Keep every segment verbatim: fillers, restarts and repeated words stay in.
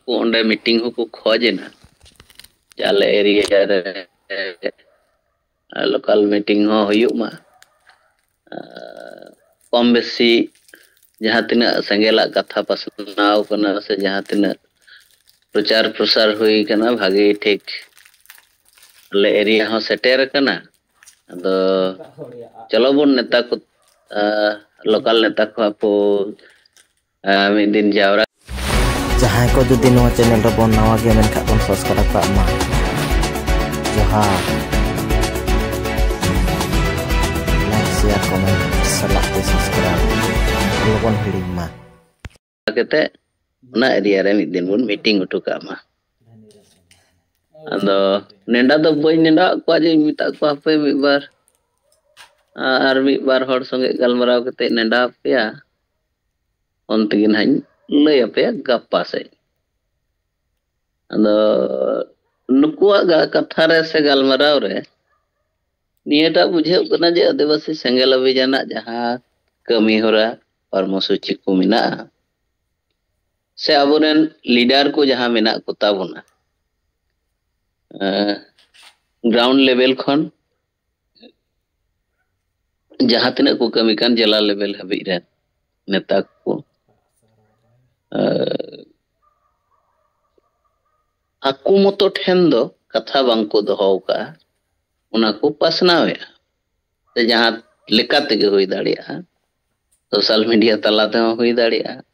ᱠᱚ ᱚᱸᱰᱮ ᱢᱤᱴᱤᱝ ᱦᱚᱸᱠᱚ ᱠᱷᱚᱡᱽ ᱮᱱᱟ ᱡᱮ ᱟᱞᱮ ᱮᱨᱤᱭᱟ ᱨᱮ ᱞᱳᱠᱟᱞ ᱢᱤᱴᱤᱝ ᱦᱚᱸ ᱦᱩᱭᱩᱜ ᱢᱟ᱾ ᱠᱚᱢ ᱵᱮᱥᱤ ᱡᱟᱦᱟᱸ ᱛᱤᱱᱟᱹᱜ ᱥᱮᱸᱜᱮᱞᱟᱜ ᱠᱟᱛᱷᱟ ᱯᱟᱥᱱᱟᱣ ᱠᱟᱱᱟ ᱥᱮ ᱡᱟᱦᱟᱸ ᱛᱤᱱᱟᱹᱜ ᱯᱨᱚᱪᱟᱨ ᱯᱨᱚᱥᱟᱨ ᱦᱩᱭ ᱠᱟᱱᱟ, ᱵᱷᱟᱜᱮ ᱴᱷᱤᱠ ᱟᱞᱮ ᱮᱨᱤᱭᱟ ᱦᱚᱸ ᱥᱮᱴᱮᱨ ᱟᱠᱟᱱᱟ᱾ ᱟᱫᱚ ᱪᱚᱞᱚ ᱵᱚᱱ ᱱᱮᱛᱟ ᱠᱚ, ᱞᱳᱠᱟᱞ ᱱᱮᱛᱟ ᱠᱚ ᱟᱵᱚ ᱢᱤᱫ ᱫᱤᱱ ᱡᱟᱣᱨᱟ᱾ ᱡᱟᱦᱟᱸᱭ ᱠᱚ ᱡᱩᱫᱤ ᱱᱚᱣᱟ ᱪᱮᱱᱮᱞ ᱨᱮᱵᱚᱱ ᱱᱟᱣᱟ ᱜᱮᱭᱟ ᱢᱮᱱᱠᱷᱟᱱ ᱵᱚᱱ ᱥᱟᱵᱥᱠᱨᱟᱭᱤᱵ ᱠᱟᱜ ᱢᱟ᱾ ᱡᱚᱦᱟᱨ᱾ ᱞᱟᱭᱤᱠ, ᱥᱮᱭᱟᱨ, ᱠᱚᱢᱮᱱᱴ ᱥᱟᱞᱟᱜ ᱛᱮ ᱥᱟᱵᱥᱠᱨᱟᱭᱤᱵ ᱟᱞᱚᱵᱚᱱ ᱦᱤᱲᱤᱧ ᱢᱟ᱾ ᱠᱟᱛᱮ ᱚᱱᱟ ᱮᱨᱤᱭᱟ ᱨᱮ ᱢᱤᱫ ᱫᱤᱱ ᱵᱚᱱ ᱢᱤᱴᱤᱝ ᱦᱚᱴᱚ ᱠᱟᱜ ᱢᱟ᱾ ᱟᱫᱚ ᱱᱮᱰᱟ ᱫᱚ ᱵᱟᱹᱧ ᱱᱮᱰᱟᱣᱟᱜ ᱠᱚᱣᱟ ᱡᱮᱧ ᱢᱮᱛᱟᱜ ᱠᱚᱣᱟ ᱦᱟᱯᱮ ᱢᱤᱫ ᱵᱟᱨ, ᱟᱨ ᱢᱤᱫ ᱵᱟᱨ ᱦᱚᱲ ᱥᱚᱸᱜᱮ ᱜᱟᱞᱢᱟᱨᱟᱣ ᱠᱟᱛᱮ ᱱᱮᱰᱟ ᱟᱯᱮᱭᱟ, ᱚᱱᱛᱮ ᱜᱮ ᱱᱟᱦᱟᱜ ᱤᱧ ᱞᱟᱹᱭ ᱟᱯᱮᱭᱟ ᱜᱟᱯᱟ ᱥᱮᱫ᱾ ᱟᱫᱚ ᱱᱩᱠᱩᱣᱟᱜ ᱜᱟ- ᱠᱟᱛᱷᱟ ᱨᱮ ᱥᱮ ᱜᱟᱞᱢᱟᱨᱟᱣ ᱨᱮ ᱱᱤᱭᱟᱹᱴᱟᱜ ᱵᱩᱡᱷᱟᱹᱜ ᱠᱟᱱᱟ ᱡᱮ ᱟᱹᱫᱤᱵᱟᱹᱥᱤ ᱥᱮᱸᱜᱮᱞ ᱚᱵᱷᱤᱡᱟᱱᱟᱜ ᱡᱟᱦᱟᱸ ᱠᱟᱹᱢᱤ ᱦᱚᱨᱟ, ᱠᱚᱨᱢᱚᱥᱩᱪᱤ ᱠᱚ ᱢᱮᱱᱟᱜᱼᱟ, ᱥᱮ ᱟᱵᱚᱨᱮᱱ ᱞᱤᱰᱟᱨ ᱠᱚ ᱡᱟᱦᱟᱸ ᱢᱮᱱᱟᱜ ᱠᱚ ᱛᱟᱵᱚᱱᱟ, ᱜᱨᱟᱣᱩᱱᱰ ᱞᱮᱵᱮᱞ ᱠᱷᱚᱱ ᱡᱟᱦᱟᱸ ᱛᱤᱱᱟᱹᱜ ᱠᱚ ᱠᱟᱹᱢᱤ ᱠᱟᱱ ᱡᱮᱞᱟ ᱞᱮᱵᱮᱞ ᱦᱟᱹᱵᱤᱡ ᱨᱮᱱ ᱱᱮᱛᱟ ᱠᱚ, ᱟᱸ, ᱟᱠᱚ ᱢᱚᱛᱚ ᱴᱷᱮᱱ ᱫᱚ ᱠᱟᱛᱷᱟ ᱵᱟᱝ ᱠᱚ ᱫᱚᱦᱚ ᱟᱠᱟᱫᱼᱟ, ᱚᱱᱟ ᱠᱚ ᱯᱟᱥᱱᱟᱣᱮᱫᱼᱟ᱾ ᱥᱮ ᱡᱟᱦᱟᱸ ᱞᱮᱠᱟ ᱛᱮᱜᱮ ᱦᱩᱭ ᱫᱟᱲᱮᱭᱟᱜᱼᱟ, ᱥᱳᱥᱟᱞ ᱢᱤᱰᱤᱭᱟ ᱛᱟᱞᱟ ᱛᱮᱦᱚᱸ ᱦᱩᱭ ᱫᱟᱲᱮᱭᱟᱜᱼᱟ,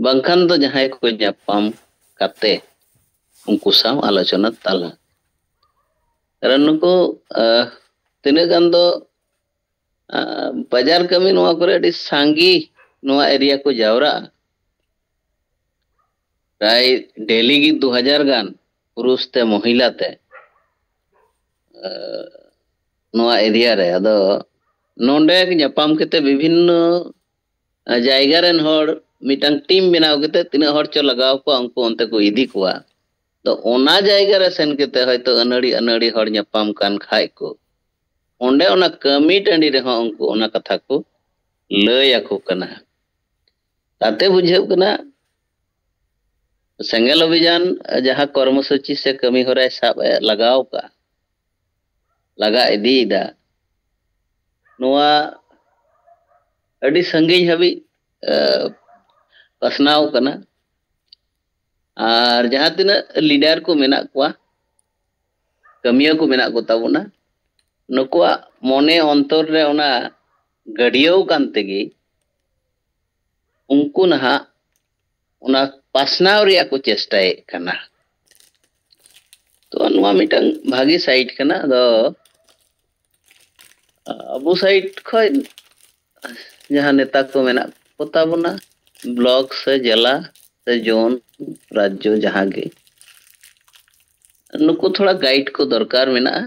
ᱵᱟᱝᱠᱷᱟᱱ ᱫᱚ ᱡᱟᱦᱟᱸᱭ ᱠᱚ ᱧᱟᱯᱟᱢ ᱠᱟᱛᱮ ᱩᱱᱠᱩ ᱥᱟᱶ ᱟᱞᱳᱪᱚᱱᱟ ᱛᱟᱞᱟ᱾ ᱠᱟᱨᱚᱱ ᱱᱩᱠᱩ, ᱟᱦ, ᱛᱤᱱᱟᱹᱜ ᱜᱟᱱ ᱫᱚ, ᱟᱦ, ᱵᱟᱡᱟᱨ ᱠᱟᱹᱢᱤ ᱱᱚᱣᱟ ᱠᱚᱨᱮ ᱟᱹᱰᱤ ᱥᱟᱸᱜᱮ ᱱᱚᱣᱟ ᱮᱨᱤᱭᱟ ᱠᱚ ᱡᱟᱣᱨᱟᱜᱼᱟ᱾ ᱯᱨᱟᱭ ᱰᱮᱞᱤ ᱜᱮ ᱫᱩ ᱦᱟᱡᱟᱨ ᱜᱟᱱ ᱯᱩᱨᱩᱥ ᱛᱮ ᱢᱚᱦᱤᱞᱟ ᱛᱮ, ᱟᱦ, ᱱᱚᱣᱟ ᱮᱨᱤᱭᱟ ᱨᱮ᱾ ᱟᱫᱚ ᱱᱚᱰᱮ ᱧᱟᱯᱟᱢ ᱠᱟᱛᱮ ᱵᱤᱵᱷᱤᱱᱱᱚ ᱡᱟᱭᱜᱟ ᱨᱮᱱ ᱦᱚᱲ ᱢᱤᱫᱴᱟᱝ ᱴᱤᱢ ᱵᱮᱱᱟᱣ ᱠᱟᱛᱮ ᱛᱤᱱᱟᱹᱜ ᱦᱚᱲ ᱪᱚ ᱞᱟᱜᱟᱣ ᱠᱚᱣᱟ, ᱩᱱᱠᱩ ᱚᱱᱛᱮ ᱠᱚ ᱤᱫᱤ ᱠᱚᱣᱟ᱾ ᱛᱚ ᱚᱱᱟ ᱡᱟᱭᱜᱟ ᱨᱮ ᱥᱮᱱ ᱠᱟᱛᱮ ᱦᱚᱭᱛᱳ ᱟᱹᱱᱟᱹᱲᱤ ᱟᱹᱱᱟᱹᱲᱤ ᱦᱚᱲ ᱧᱟᱯᱟᱢ ᱠᱟᱱ ᱠᱷᱟᱡ ᱠᱚ, ᱚᱸᱰᱮ ᱚᱱᱟ ᱠᱟᱹᱢᱤ ᱴᱟᱺᱰᱤ ᱨᱮᱦᱚᱸ ᱩᱱᱠᱩ ᱚᱱᱟ ᱠᱟᱛᱷᱟ ᱠᱚ ᱞᱟᱹᱭ ᱟᱠᱚ ᱠᱟᱱᱟ᱾ ᱛᱟᱛᱮ ᱵᱩᱡᱷᱟᱹᱜ ᱠᱟᱱᱟ ᱥᱮᱸᱜᱮᱞ ᱚᱵᱷᱤᱡᱟᱱ ᱡᱟᱦᱟᱸ ᱠᱚᱨᱢᱚᱥᱩᱪᱤ ᱥᱮ ᱠᱟᱹᱢᱤ ᱦᱚᱨᱟᱭ ᱥᱟᱵ ᱮ ᱞᱟᱜᱟᱣ ᱠᱟᱜᱼᱟ, ᱞᱟᱜᱟ ᱤᱫᱤᱭᱮᱫᱟ, ᱱᱚᱣᱟ ᱟᱹᱰᱤ ᱥᱟᱺᱜᱤᱧ ᱦᱟᱹᱵᱤᱡ, ᱮ, ᱯᱟᱥᱱᱟᱣ ᱠᱟᱱᱟ᱾ ᱟᱨ ᱡᱟᱦᱟᱸ ᱛᱤᱱᱟᱹᱜ ᱞᱤᱰᱟᱨ ᱠᱚ ᱢᱮᱱᱟᱜ ᱠᱚᱣᱟ, ᱠᱟᱹᱢᱤᱭᱟᱹ ᱠᱚ ᱢᱮᱱᱟᱜ ᱠᱚ ᱛᱟᱵᱚᱱᱟ, ᱱᱩᱠᱩᱣᱟᱜ ᱢᱚᱱᱮ ᱚᱱᱛᱚᱨ ᱨᱮ ᱚᱱᱟ ᱜᱟᱹᱰᱭᱟᱹᱣ ᱠᱟᱱ ᱛᱮᱜᱮ ᱩᱱᱠᱩ ᱱᱟᱦᱟᱜ ᱚᱱᱟ ᱯᱟᱥᱱᱟᱣ ᱨᱮᱭᱟᱜ ᱠᱚ ᱪᱮᱥᱴᱟᱭᱮᱫ ᱠᱟᱱᱟ᱾ ᱛᱚ ᱱᱚᱣᱟ ᱢᱤᱫᱴᱟᱝ ᱵᱷᱟᱜᱤ ᱥᱟᱭᱤᱰ ᱠᱟᱱᱟ᱾ ᱟᱫᱚ ᱟᱵᱚ ᱥᱟᱭᱤᱰ ᱠᱷᱚᱱ ᱡᱟᱦᱟᱸ ᱱᱮᱛᱟ ᱠᱚ ᱢᱮᱱᱟᱜ ᱠᱚ ᱛᱟᱵᱚᱱᱟ, ᱵᱞᱚᱠ ᱥᱮ ᱡᱮᱞᱟ ᱥᱮ ᱡᱳᱱ, ᱨᱟᱡᱽᱡᱚ ᱡᱟᱦᱟᱸ ᱜᱮ, ᱱᱩᱠᱩ ᱛᱷᱚᱲᱟ ᱜᱟᱭᱤᱰ ᱠᱚ ᱫᱚᱨᱠᱟᱨ ᱢᱮᱱᱟᱜᱼᱟ᱾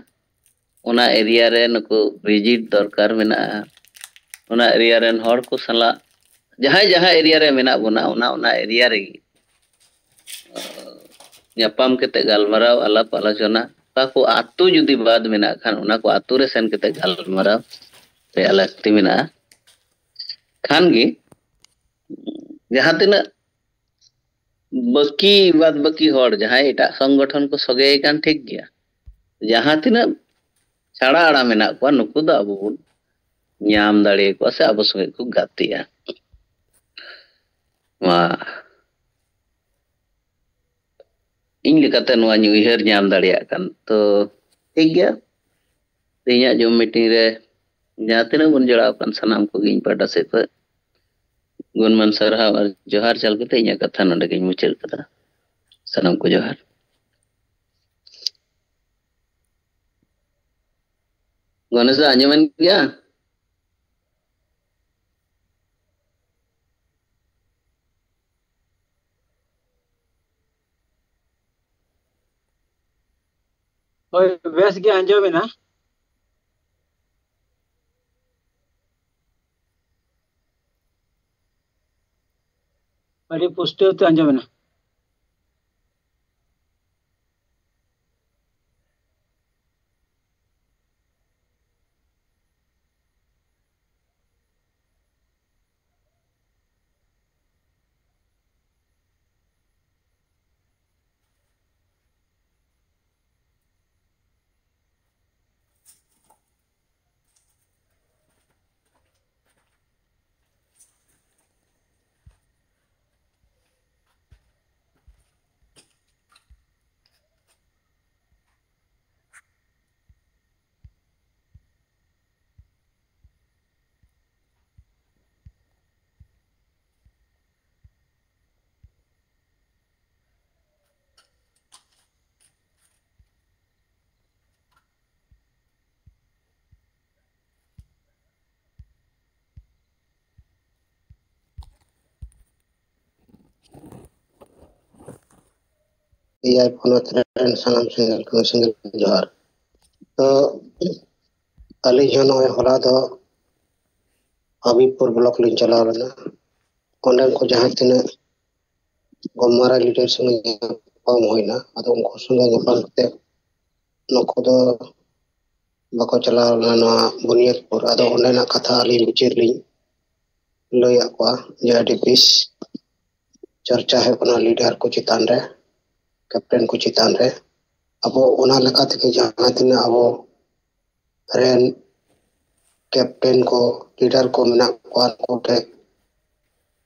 ᱚᱱᱟ ᱮᱨᱤᱭᱟ ᱨᱮ ᱱᱩᱠᱩ ᱵᱷᱤᱡᱤᱴ ᱫᱚᱨᱠᱟᱨ ᱢᱮᱱᱟᱜᱼᱟ᱾ ᱚᱱᱟ ᱮᱨᱤᱭᱟ ᱨᱮᱱ ᱦᱚᱲ ᱠᱚ ᱥᱟᱞᱟᱜ ᱡᱟᱦᱟᱸᱭ ᱡᱟᱦᱟᱸ ᱮᱨᱤᱭᱟ ᱨᱮ ᱢᱮᱱᱟᱜ ᱵᱚᱱᱟ, ᱚᱱᱟ, ᱚᱱᱟ ᱮᱨᱤᱭᱟ ᱨᱮᱜᱮ ᱧᱟᱯᱟᱢ ᱠᱟᱛᱮ ᱜᱟᱞᱢᱟᱨᱟᱣ, ᱟᱞᱟᱯ ᱟᱞᱳᱪᱚᱱᱟ, ᱚᱠᱟ ᱠᱚ ᱟᱹᱛᱩ ᱡᱩᱫᱤ ᱵᱟᱫ ᱢᱮᱱᱟᱜ ᱠᱷᱟᱱ, ᱚᱱᱟ ᱠᱚ ᱟᱹᱛᱩ ᱨᱮ ᱥᱮᱱ ᱠᱟᱛᱮ ᱜᱟᱞᱢᱟᱨᱟᱣ ᱨᱮᱭᱟᱜ ᱞᱟᱹᱠᱛᱤ ᱢᱮᱱᱟᱜᱼᱟ᱾ ᱠᱷᱟᱱ ᱜᱮ ᱡᱟᱦᱟᱸ ᱛᱤᱱᱟᱹᱜ ᱵᱟᱹᱠᱤ, ᱵᱟᱫ ᱵᱟᱹᱠᱤ ᱦᱚᱲ ᱡᱟᱦᱟᱸᱭ ᱮᱴᱟᱜ ᱥᱚᱝᱜᱚᱴᱷᱚᱱ ᱠᱚ ᱥᱚᱜᱮᱭ ᱠᱟᱱ, ᱴᱷᱤᱠ ᱜᱮᱭᱟ, ᱡᱟᱦᱟᱸ ᱛᱤᱱᱟᱹᱜ ᱪᱷᱟᱲᱟ ᱟᱲᱟ ᱢᱮᱱᱟᱜ ᱠᱚᱣᱟ, ᱱᱩᱠᱩ ᱫᱚ ᱟᱵᱚ ᱵᱚᱱ ᱧᱟᱢ ᱫᱟᱲᱮᱭᱟᱠᱚᱣᱟ ᱥᱮ ᱟᱵᱚ ᱥᱚᱸᱜᱮ ᱠᱚ ᱜᱟᱛᱮᱜᱼᱟ᱾ ᱱᱚᱣᱟ ᱤᱧ ᱞᱮᱠᱟᱛᱮ ᱱᱚᱣᱟᱧ ᱩᱭᱦᱟᱹᱨ ᱧᱟᱢ ᱫᱟᱲᱮᱭᱟᱜ ᱠᱟᱱ᱾ ᱛᱚ, ᱴᱷᱤᱠ ᱜᱮᱭᱟ, ᱛᱮᱦᱮᱧᱟᱜ ᱡᱩᱢ ᱢᱤᱴᱤᱝ ᱨᱮ ᱡᱟᱦᱟᱸ ᱛᱤᱱᱟᱹᱜ ᱵᱚᱱ ᱡᱚᱲᱟᱣ ᱟᱠᱟᱱ, ᱥᱟᱱᱟᱢ ᱠᱚᱜᱮ ᱤᱧ ᱯᱟᱦᱴᱟ ᱥᱮᱫ ᱠᱷᱚᱱ ᱜᱩᱱᱢᱟᱱ ᱥᱟᱨᱦᱟᱣ ᱟᱨ ᱡᱚᱦᱟᱨ ᱪᱟᱞ ᱠᱟᱛᱮ ᱤᱧᱟᱹᱜ ᱠᱟᱛᱷᱟ ᱱᱚᱰᱮ ᱜᱤᱧ ᱢᱩᱪᱟᱹᱫ ᱠᱟᱫᱟ᱾ ᱥᱟᱱᱟᱢ ᱠᱚ ᱡᱚᱦᱟᱨ᱾ ᱜᱚᱱᱮᱥ ᱫᱟ, ᱟᱸᱡᱚᱢᱮᱱ ᱜᱮᱭᱟ? ᱦᱳᱭ, ᱵᱮᱥ ᱜᱮ ᱟᱸᱡᱚᱢᱮᱱᱟ᱾ ᱟᱹᱰᱤ ᱯᱩᱥᱴᱟᱹᱣ ᱛᱮ ᱟᱸᱡᱚᱢᱮᱱᱟ᱾ ᱮᱭᱟᱭ ᱯᱚᱱᱚᱛ ᱨᱮᱱ ᱥᱟᱱᱟᱢ ᱥᱮᱸᱜᱮᱞ ᱠᱚ ᱥᱮᱸᱜᱮᱞ ᱡᱚᱦᱟᱨ᱾ ᱛᱚ ᱟᱹᱞᱤᱧ ᱦᱚᱸ ᱱᱚᱜᱼᱚᱭ ᱦᱚᱞᱟ ᱫᱚ ᱦᱟᱵᱤᱵᱽᱯᱩᱨ ᱵᱞᱚᱠ ᱞᱤᱧ ᱪᱟᱞᱟᱣ ᱞᱮᱱᱟ᱾ ᱚᱸᱰᱮᱱ ᱠᱚ ᱡᱟᱦᱟᱸ ᱛᱤᱱᱟᱹᱜ ᱜᱚᱢᱟᱨᱟ ᱞᱤᱰᱟᱨ ᱥᱚᱸᱜᱮ ᱧᱟᱯᱟᱢ ᱦᱩᱭᱱᱟ, ᱟᱫᱚ ᱩᱱᱠᱩ ᱥᱚᱸᱜᱮ ᱧᱟᱯᱟᱢ ᱠᱟᱛᱮ ᱱᱩᱠᱩ ᱫᱚ ᱵᱟᱠᱚ ᱪᱟᱞᱟᱣ ᱞᱮᱱᱟ ᱱᱚᱣᱟ ᱵᱩᱱᱤᱭᱟᱫᱽᱯᱩᱨ᱾ ᱟᱫᱚ ᱚᱸᱰᱮᱱᱟᱜ ᱠᱟᱛᱷᱟ ᱟᱹᱞᱤᱧ ᱵᱤᱪᱟᱹᱨ ᱞᱤᱧ ᱞᱟᱹᱭᱟᱫ ᱠᱚᱣᱟ ᱡᱮ ᱟᱹᱰᱤ ᱵᱮᱥ ᱪᱚᱨᱪᱟ ᱦᱩᱭᱩᱜ ᱠᱟᱱᱟ ᱞᱤᱰᱟᱨ ᱠᱚ ᱪᱮᱛᱟᱱ ᱨᱮ, ᱠᱮᱯᱴᱮᱱ ᱠᱚ ᱪᱮᱛᱟᱱ ᱨᱮ᱾ ᱟᱵᱚ ᱚᱱᱟ ᱞᱮᱠᱟ ᱛᱮᱜᱮ ᱡᱟᱦᱟᱸ ᱛᱤᱱᱟᱹᱜ ᱟᱵᱚ ᱨᱮᱱ ᱠᱮᱯᱴᱮᱱ ᱠᱚ, ᱞᱤᱰᱟᱨ ᱠᱚ ᱢᱮᱱᱟᱜ ᱠᱚᱣᱟ, ᱩᱱᱠᱩ ᱴᱷᱮᱱ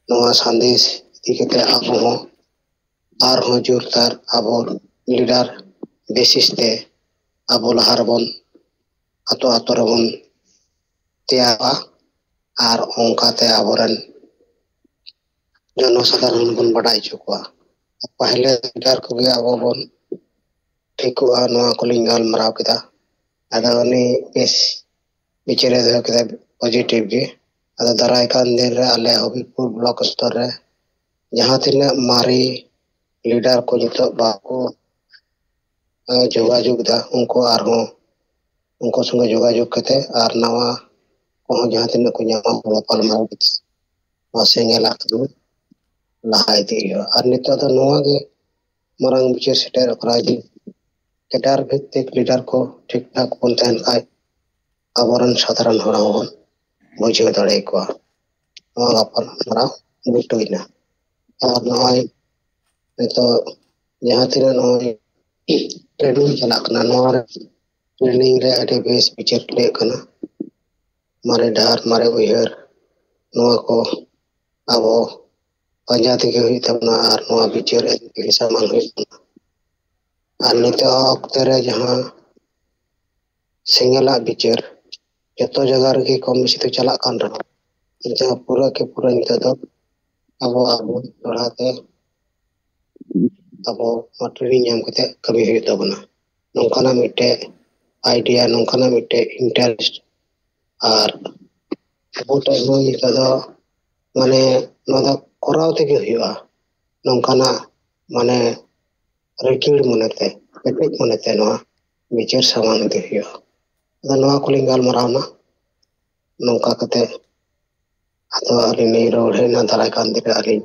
ᱱᱚᱣᱟ ᱥᱟᱸᱫᱮᱥ ᱤᱫᱤ ᱠᱟᱛᱮ ᱟᱵᱚ ᱦᱚᱸ ᱟᱨᱦᱚᱸ ᱡᱳᱨᱫᱟᱨ ᱟᱵᱚ ᱞᱤᱰᱟᱨ ᱵᱮᱥᱤᱥ ᱛᱮ ᱟᱵᱚ ᱞᱟᱦᱟ ᱨᱮᱵᱚᱱ ᱟᱛᱳ ᱟᱛᱳ ᱨᱮᱵᱚᱱ ᱛᱮᱭᱟᱨᱟ ᱟᱨ ᱚᱱᱠᱟᱛᱮ ᱟᱵᱚᱨᱮᱱ ᱡᱚᱱᱚᱥᱟᱫᱷᱟᱨᱚᱱ ᱵᱚᱱ ᱵᱟᱰᱟᱭ ᱦᱚᱪᱚ ᱠᱚᱣᱟ᱾ ᱯᱟᱦᱞᱮ ᱞᱤᱰᱟᱨ ᱠᱚᱜᱮ ᱟᱵᱚ ᱵᱚᱱ ᱴᱷᱤᱠᱚᱜᱼᱟ, ᱱᱚᱣᱟ ᱠᱚᱞᱤᱧ ᱜᱟᱞᱢᱟᱨᱟᱣ ᱠᱮᱫᱟ᱾ ᱟᱫᱚ ᱩᱱᱤ ᱵᱮᱥ ᱵᱤᱪᱟᱹᱨᱮ ᱫᱚᱦᱚ ᱠᱮᱫᱟ, ᱯᱚᱡᱤᱴᱤᱵᱷ ᱜᱮ᱾ ᱟᱫᱚ ᱫᱟᱨᱟᱭ ᱠᱟᱱ ᱫᱤᱱ ᱨᱮ ᱟᱞᱮ ᱦᱚᱵᱤᱵᱽᱯᱩᱨ ᱵᱞᱚᱠ ᱥᱛᱚᱨ ᱨᱮ ᱡᱟᱦᱟᱸ ᱛᱤᱱᱟᱹᱜ ᱢᱟᱨᱮ ᱞᱤᱰᱟᱨ ᱠᱚ ᱱᱤᱛᱚᱜ ᱵᱟᱠᱚ, ᱮ, ᱡᱳᱜᱟᱡᱳᱜᱽ ᱮᱫᱟ, ᱩᱱᱠᱩ ᱟᱨᱦᱚᱸ ᱩᱱᱠᱩ ᱥᱚᱸᱜᱮ ᱡᱳᱜᱟᱡᱳᱜᱽ ᱠᱟᱛᱮ ᱟᱨ ᱱᱟᱣᱟ ᱠᱚᱦᱚᱸ ᱡᱟᱦᱟᱸ ᱛᱤᱱᱟᱹᱜ ᱠᱚ ᱧᱟᱢᱟ, ᱜᱟᱯᱟᱞᱢᱟᱨᱟᱣ ᱠᱟᱛᱮ ᱱᱚᱣᱟ ᱥᱮᱸᱜᱮᱞ ᱟᱜ ᱠᱟᱹᱢᱤ ᱞᱟᱦᱟ ᱤᱫᱤ ᱦᱩᱭᱩᱜᱼᱟ᱾ ᱟᱨ ᱱᱤᱛᱚᱜ ᱫᱚ ᱱᱚᱣᱟ ᱜᱮ ᱢᱟᱨᱟᱝ ᱵᱤᱪᱟᱹᱨ ᱥᱮᱴᱮᱨᱚᱜ ᱠᱟᱱᱟ ᱡᱮ ᱠᱮᱰᱟᱨ ᱵᱷᱤᱛᱛᱤᱠ ᱞᱤᱰᱟᱨ ᱠᱚ ᱴᱷᱤᱠ ᱴᱷᱟᱠ ᱵᱚᱱ ᱛᱟᱦᱮᱱ ᱠᱷᱟᱡ ᱟᱵᱚᱨᱮᱱ ᱥᱟᱫᱷᱟᱨᱚᱱ ᱦᱚᱲ ᱦᱚᱸᱵᱚᱱ ᱵᱩᱡᱷᱟᱹᱣ ᱫᱟᱲᱮ ᱟᱠᱚᱣᱟ᱾ ᱱᱚᱣᱟ ᱜᱟᱯᱟᱞᱢᱟᱨᱟᱣ ᱵᱩᱴᱟᱹᱭᱮᱱᱟ᱾ ᱟᱨ ᱱᱚᱜᱼᱚᱭ ᱱᱤᱛᱚᱜ ᱡᱟᱦᱟᱸ ᱛᱤᱱᱟᱹᱜ ᱱᱚᱜᱼᱚᱭ ᱴᱨᱮᱱᱤᱝ ᱪᱟᱞᱟᱜ ᱠᱟᱱᱟ, ᱱᱚᱣᱟ ᱨᱮ ᱴᱨᱮᱱᱤᱝ ᱨᱮ ᱟᱹᱰᱤ ᱵᱮᱥ ᱵᱤᱪᱟᱹᱨ ᱦᱩᱭᱩᱜ ᱠᱟᱱᱟ᱾ ᱢᱟᱨᱮ ᱰᱟᱦᱟᱨ, ᱢᱟᱨᱮ ᱩᱭᱦᱟᱹᱨ, ᱱᱚᱣᱟ ᱠᱚ ᱟᱵᱚ ᱯᱟᱸᱡᱟ ᱛᱮᱜᱮ ᱦᱩᱭᱩᱜ ᱛᱟᱵᱚᱱᱟ ᱟᱨ ᱱᱚᱣᱟ ᱵᱤᱪᱟᱹᱨ ᱮᱢ ᱛᱮᱜᱮ ᱥᱟᱢᱟᱝ ᱦᱩᱭᱩᱜ ᱛᱟᱵᱚᱱᱟ᱾ ᱟᱨ ᱱᱤᱛᱚᱜ ᱚᱠᱛᱮ ᱨᱮ ᱡᱟᱦᱟᱸ ᱥᱮᱸᱜᱮᱞᱟᱜ ᱵᱤᱪᱟᱹᱨ ᱡᱚᱛᱚ ᱡᱟᱭᱜᱟ ᱨᱮᱜᱮ ᱠᱚᱢ ᱵᱮᱥᱤ ᱫᱚ ᱪᱟᱞᱟᱜ ᱠᱟᱱ ᱨᱮᱦᱚᱸ, ᱮᱱᱛᱮ ᱦᱚᱸ ᱯᱩᱨᱟᱹ ᱠᱮ ᱯᱩᱨᱟᱹ ᱱᱤᱛᱚᱜ ᱫᱚ ᱟᱵᱚ ᱟᱵᱚ ᱫᱚᱦᱲᱟ ᱛᱮ ᱟᱵᱚ ᱱᱚᱣᱟ ᱴᱨᱮᱱᱤᱝ ᱧᱟᱢ ᱠᱟᱛᱮ ᱠᱟᱹᱢᱤ ᱦᱩᱭᱩᱜ ᱛᱟᱵᱚᱱᱟ᱾ ᱱᱚᱝᱠᱟᱱᱟᱜ ᱢᱤᱫᱴᱮᱡ ᱟᱭᱰᱤᱭᱟ, ᱱᱚᱝᱠᱟᱱᱟᱜ ᱢᱤᱫᱴᱮᱡ ᱤᱱᱴᱟᱨᱮᱥᱴ ᱟᱨ ᱟᱵᱚ ᱴᱷᱮᱱ ᱦᱚᱸ ᱱᱤᱛᱚᱜ ᱫᱚ ᱢᱟᱱᱮ ᱱᱚᱣᱟ ᱫᱚ ᱠᱚᱨᱟᱣ ᱛᱮᱜᱮ ᱦᱩᱭᱩᱜᱼᱟ᱾ ᱱᱚᱝᱠᱟᱱᱟᱜ ᱢᱟᱱᱮ ᱨᱤᱠᱤᱲ ᱢᱚᱱᱮᱛᱮ, ᱠᱮᱴᱮᱡ ᱢᱚᱱᱮᱛᱮ ᱱᱚᱣᱟ ᱵᱤᱪᱟᱹᱨ ᱥᱟᱢᱟᱝ ᱤᱫᱤ ᱦᱩᱭᱩᱜᱼᱟ᱾ ᱟᱫᱚ ᱱᱚᱣᱟ ᱠᱚᱞᱤᱧ ᱜᱟᱞᱢᱟᱨᱟᱣ ᱮᱱᱟ᱾ ᱱᱚᱝᱠᱟ ᱠᱟᱛᱮ ᱟᱫᱚ ᱟᱹᱞᱤᱧ ᱞᱤᱧ ᱨᱩᱣᱟᱹᱲ ᱦᱮᱡ ᱮᱱᱟ᱾ ᱫᱟᱨᱟᱭ ᱠᱟᱱ ᱫᱤᱱ ᱨᱮ ᱟᱹᱞᱤᱧ